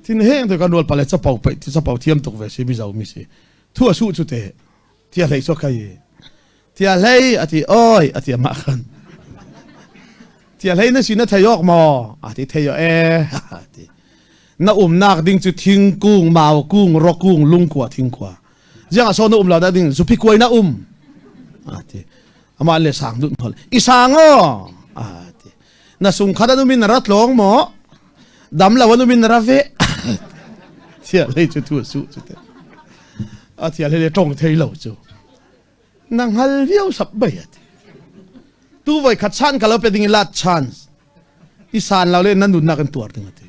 S1: Thin heng te kan rualpa le capo pe capo thiam tuk ve si mizo mi si. Thu a su cu te thia hlei so kai. Thia hlei ati oi ati ama khan. Thia hlei na si na thei ok maw? Ati thei o e ati. Na umnak ding cu thingkung, maukung, rokung, lungkua, thingkua. Ziang a so na um lo da ding zupi kuai na um. Ati. Amah le sang dut hol i sang o a ti na sung khat anu min ra tlong mo dam lo anu min ra ve thia lei chu thu su chu te a thia le tong thei lo chu na ngal viau sap bai ati tu voi khat chan ka lo pe ding lat chance i san lo le na nun na kan tuar ding ati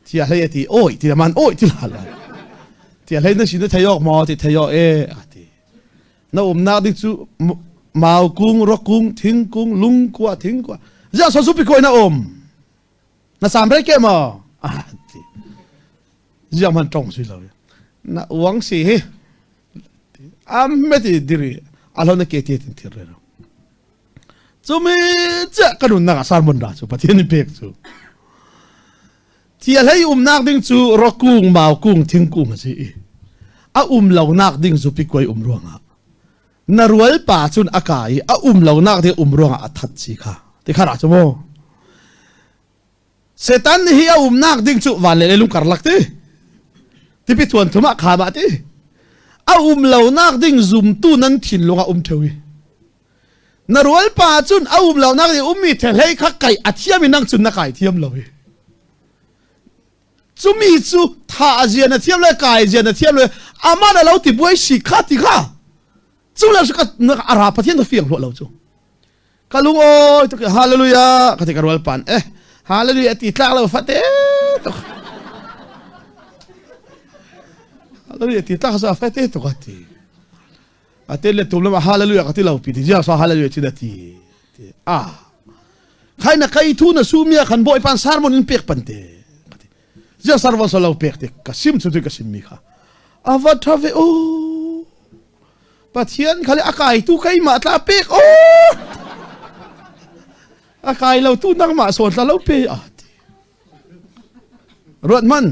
S1: thia hlei ati oi ti man oi ti la la thia hlei na sin na thei ok mo ti thei ok e ati Na umnak ding cu mau kung, ro kung, thingkung, lungkua, thingkua. Ziah so supi koi na um. Na sam rei ke maw? Ah, ti. Ziah man tong si lo. Na uang si hi. Am me ti diri. Alo na ke ti tin thir re ro. Cumi chiah ka nunnak ah sermon ra cu Pathian in pek cu. Thil hlei umnak ding cu rawkung, maukung, thingkung a si i a um lonak ding cu pikuai um ruangah na rual pa cun a ka i a um lonak ding um ruangah a that si kha ti kha ra cu mu Satan hi a umnak ding cu van le leilung karlak ti tipi thuan thum ah kha ma ti a um lonak ding zumtu nan thinlung ah um theu i Na rualpa cun a um lonak i ummi thehlei kha kai a thiam i nang cun na kai thiam lo i. Cumi cu tha a zia na thiam le kai zia na thiam le amah na lo ti buai si kha ti kha. Cu le ka a ra Pathian ka fiang hluah lo cu. Ka lung oi tuk hallelujah ka ti ka rual pan eh hallelujah ti tlak lo fate tuk. Hallelujah ti tlak sa fate tuk ati. Ate le tum lam hallelujah ka ti lo pi ti zia so hallelujah chi da ti ti a khai na kai thu na su mia khan boi pan sermon in pek pan te zia sermon so lo pek te ka sim chu tu ka sim mi kha ava tha ve o pathian khale akai tu kai ma tla pek o akai lo tu nang ma so tla lo pe a ti ruat man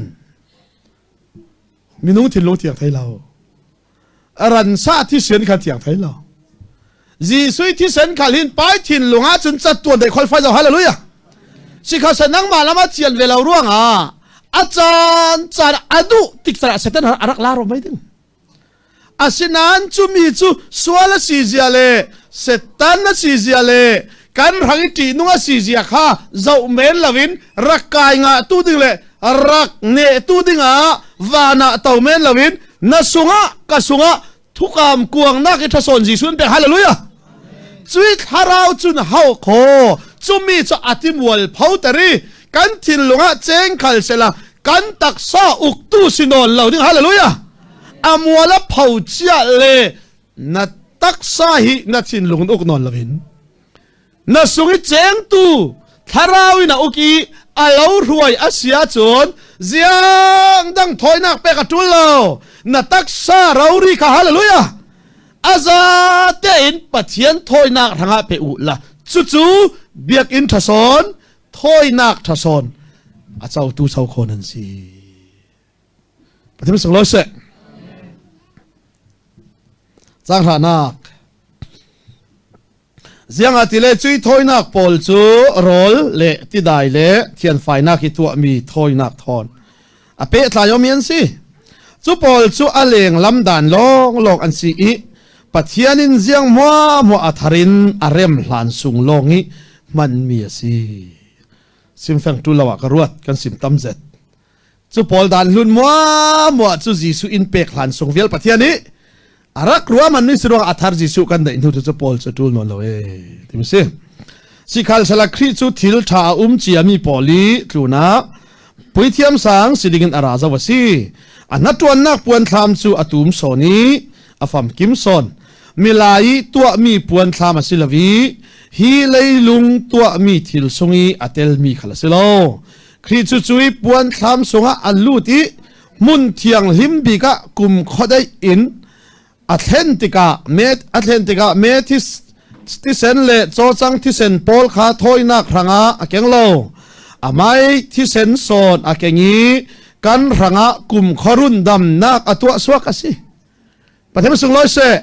S1: minung thinlung thiang thei lo ransa thisen kha thiang thei lo Jesuh thisen khal hin pai thinlung ah cun cat tuan dei khol fai zo hallelujah sikha sa nangmah lama chian ve lo ruangah a caan caan a duh tik caan ah Satan a rak la ro mai ding asinain cumi cu sual a si zia le Satan a si zia le kan rang i ṭihnung a si zia kha zoh men loin rak kai ngah tu ding le rak ne tu dingah van ah to men loin na sungah ka sungah thukam kuangnak i ṭhasawn Jesuh in pek hallelujah cui thlarau cun hau kho cumi cu atimual pho teri kan thinlung ah cheng khal sela kan taksa uktu si nawn lo ding hallelujah amual a pho chia le na taksa hi na thinlung uk nawn loin na sung i chengtu thlarau in a uk i a lo hruai a si ahcun ziang dang thawinak pek a ṭul lo na taksa rori kha hallelujah a za tein Pathian thawinak hrangah pe u la cucu biakinn ṭhasawn thawinak ṭhasawn a cotu so kho nan si Pathian sunglawi seh. Caang hranak. Ziangah ti le cui thawinak pawl cu rawl le tidai le thianfainak i tuahmi thawinak thawn a pehtlai omi an si. Cu pawl cu a leng lam dan lawnglawng an si i Pathian in ziang hmuahhmuah a thar in a rem hlan sung lawng i hmanmi a si. Simfeng tu lo ah ka ruat kan sim tam zet. Cu pawl dan hlun muahmuah cu Jesuh in pek hlan sung vial Pathian nih a rak ruahman mi si ruang a thar Jesuh kan neih hnu cu pawl cu ṭul nawn lo e ti si. Sikhal sala Khrih cu thil ṭha a um ciami pawl i tlunak puithiam sang si dingin a ra zo a si. A hnaṭuannak puanthlam cu a tum sawn i a famkim sawn. Milai i tuahmi puanthlam a si lo i hi leilung tuahmi thil sung i a telmi khal a si lo. Khrih cu cui puanthlam sungah a lut i hmun thianghlim bik ah kum khuadeih in a thlen tikah met a thlen tikah me thisen le cawcang thisen pawl kha thawinak hrangah a keng lo. Amai thisen sawn a keng i kan hrangah kum khuarun damnak a tuah suak a si. Pathian sunglawi seh.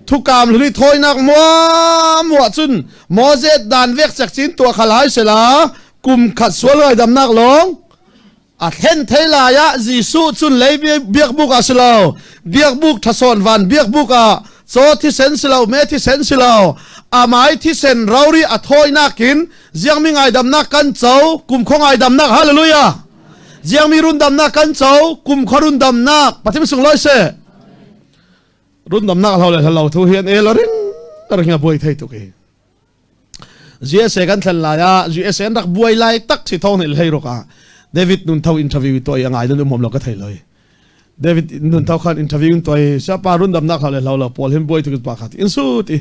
S1: Thukam hlui thawinak muah cun Moses dan vek cek cin tuah khal hai sela kum khat sual ngai damnak lawng a thlen thei lai ah Jesuh cun lei biakbuk ah si lo biakbuk thasawn van biakbuk ah caw thisen si lo me thisen si lo amai thisen rori a thawinak in ziangmi ngaidamnak kan co kum kho ngaidamnak hallelujah Ziangmi rundamnak kan co kum kha rundamnak Pathian sunglawi seh rundamnak hlo le hlo thu hi an el ring ring a buai thei tuk hi USA kan thlen lai ah USA an rak buai lai tak si thong nih hlei rok ah David nun tho interview to i angai nan um lo ka thei loi David nun tho khan interview to i siapa rundamnak hlo le hlo lo pawl hin buai tuk pa khat in su ti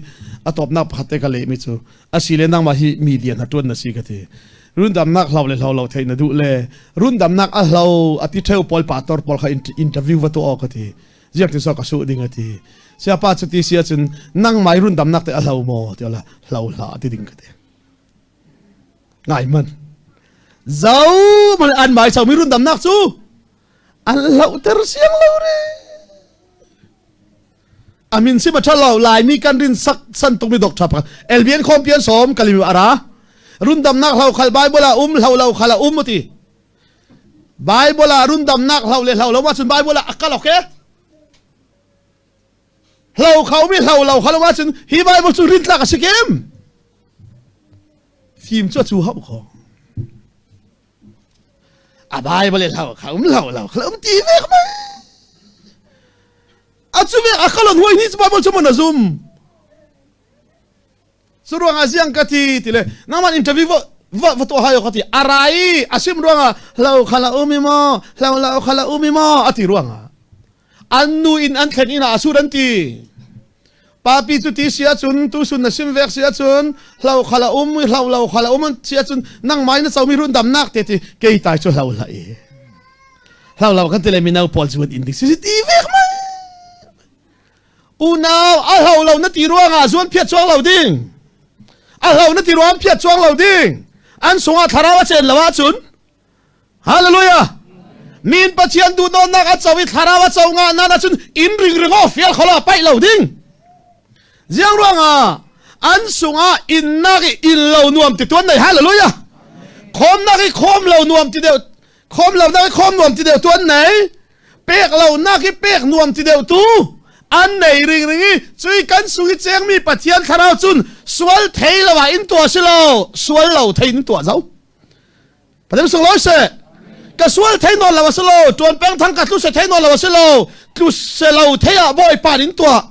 S1: a topnak pakhat te ka le mi chu asile nangmah hi media na tuan na si ka ti rundamnak hlo le hlo lo thei na duh le rundamnak a hlo a ti theu pawl pastor pawl kha interview va tu aw ka ti ziak ti so ka su ding a ti siapa chu ti sia cun nang mai rundamnak te a hlo maw ti la hlo hla ti ding ka ti ngai man zau man an mai chau mi rundamnak cu an hlohter siang lo re amin si ma lo laimi kan rin sak san tukmi doctor pakhat LBN khawmpian som kalimi ara rundamnak hlo khal bible ah um hlo lo khal a um ti bible ah rundamnak hlo le hlo lo ma cun bible ah akal okay hlo kho mi hlo lo khal ma cun hi bible cu rin tlak a si kim fim cu chu hau kho a bible hlo kha um hlo lo khal um ti ve mai a cu ve a kalon huai ni Bible cu mon a zum cu ruangah ziang ka ti ti le nangman interview va va va to hayo ka ti arai asim ruangah hlo khala umi mo hlo lo khala umi mo ati ruangah an nu in an thlen ina asur an ti papi cu ti si ahcun tusun na sim vek si ahcun hlo khala um hlo lo khala um si ahcun nangmai na comi run damnak te ti kei tai cu hlo hlah i hlo lo kan ti le mino pawl cu in dik si ti vek mai unau a hlo lo na ti ruangah zuan phiat chuang lo ding a hlo na ti ruang phiat chuang lo ding an sungah thlarau a cen lo ahcun Hallelujah! Min Pathian duhdawnnak a co i thlarau a co nga nan ahcun inn ringring aw fial kholo paih lo ding. Ziang ruangah an sungah innak i inn lo nuam ti tuan nei hallelujah khawmnak i khawm lo nuam ti deuh khawm lo nak i khawm nuam ti deuh tuan nei pek lo nak i pek nuam ti deuh tu an nei ring ring i cui kan sung i chengmi Pathian thlarau cun sual thei lo ah in tuah si lo sual lo thei in tuah zo Pathian sunglawi seh. Ka sual thei nawn lo a si lo. Tuan peng thang ka tlu se thei nawn lo a si lo. Tlu se lo thei ah Bawipa in tuah.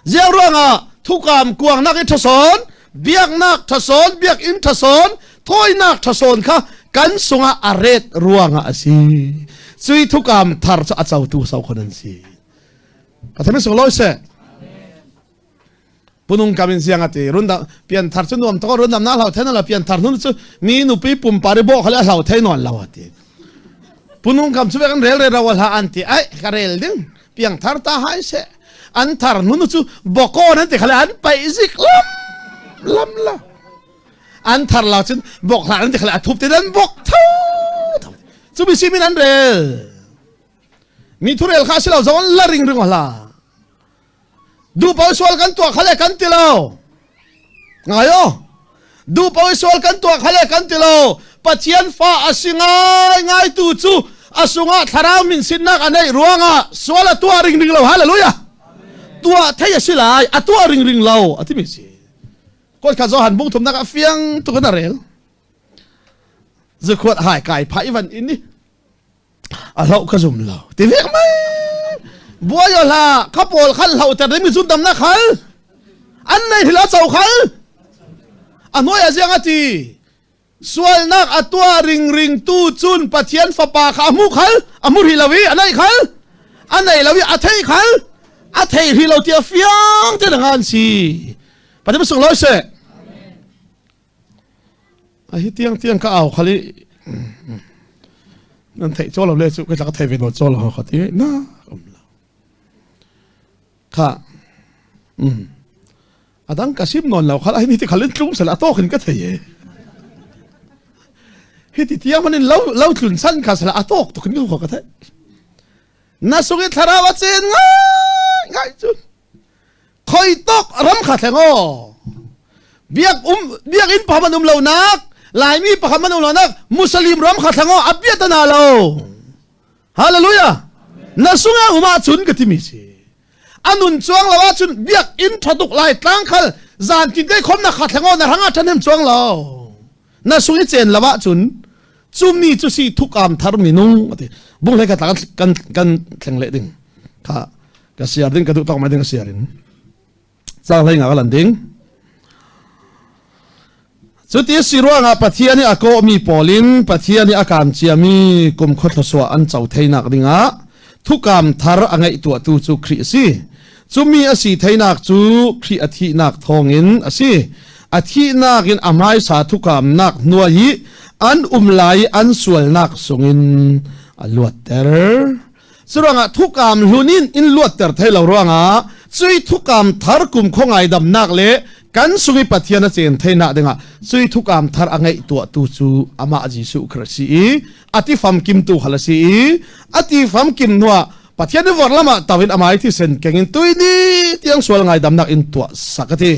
S1: Ziang ruangah thukam kuangnak i ṭhasawn, biaknak ṭhasawn, biakinn ṭhasawn, thawinak ṭhasawn kha kan sungah a ret ruangah a si. Cui thukam thar cu a cotu so khon an si. Pathian sunglawi seh. Punung kam in siang ati rundam pian thar cu nuam tuk rundam na hlau thei la pian thar nun cu mi nupi pumpa ri bawh khale hlau thei non lo ati punung kam cu kan rel re rawal ha an ti ai ka rel ding piang thar ta hai se an thar nun cu boko nan ti khale an pai zik lam lam la an thar la cun bok hla an ti khale a thup te dan bok tho cu mi si min an rel mi thu rel kha si lo zong la ring ring hla Duhpaoh sual kan tuah kha le kan ti lo. Ngai o. Duh paoh sual kan tuah khale kan ti lo. Pathian fa a si ngai ngai tu cu a sungah thlarau min sinnak a neih ruangah sual a tuah ringring lo. Hallelujah. Tuah thei a si lai, a tuah ringring lo a timi si. Kawt kha Johan bung thumnak ah fiang tuk in a rel. Zukhuat hai kai phai van in ni a hloh ka zum lo ti vek mai buai hla kha pawl khal hlo ter ding mi cun damnak khal an nei hila cho khal a hnuai a ziang a ti sualnak a tuah ringring tu cun Pathian fapa kha a hmu khal a hmu ri lo i a nei khal a nei lo i a thei khal a thei ri lo ti a fiang te ngan si Pathian sung loi se A hi tiang tiang ka au khal i nan theih caw lo le cu ka thei ve nawn caw lo ka ti na um lo kha adang ka sim nawn lo khal ai ni ti khal in tlung sel a tawk in ka thei e hi ti tiang man in lo lo tlun san kha sel a tawk tuk in ka ka thei na sung i thlarau a chen ngai ngai cun khoi tok ram kha thleng aw biak um biakinn pakhat man um lo nak laimi pakhat man um lo nak muslim ram kha thleng aw abia ta na lo hallelujah na sunga uma chun ka timi si anun chuang lo ahcun biakinn thatuk lai tlang khal zan kin te khom na kha thleng aw na ranga thanem chuang lo na sung i chen lo ahcun cumi cu si thukam thar minung ati bung hlei kha kan kan thleng le ding kha ka siar ding ka duh tok mai ding ka siar in cang hlei nga ka lan ding cuti si ruangah Pathian i a kawhmi pawl in Pathian i a kaam ciami kum khua thluasuah an co theinak dingah thukam thar a ngeih tuahtu cu Khrih a si cumi a si theinak cu Khrih a thihnak thawngin a si a thihnak in a hmaisa thukamnak hnuai i an um lai i an sualnak sungin a luatter Curuangah thukam hlun in in luatter thei lo ruangah cui thukam thar kum kho ngai damnak le kan sung i Pathian a cen theinak dingah cui thukam thar a ngeih tuahtu cu amah Jesuh Christ si i a ti famkim tu hal a si i a ti famkim hnuah Pathian i vor lamah tawin amai thisen kengin tui ni tiang sual ngai damnak in tuah sak a ti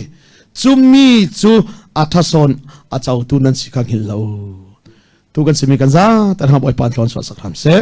S1: cumi cu a thasawn a cotu nan si kha hngilh lo tu kan simi kan za tan ha Bawipa tlawn suah sak hram seh.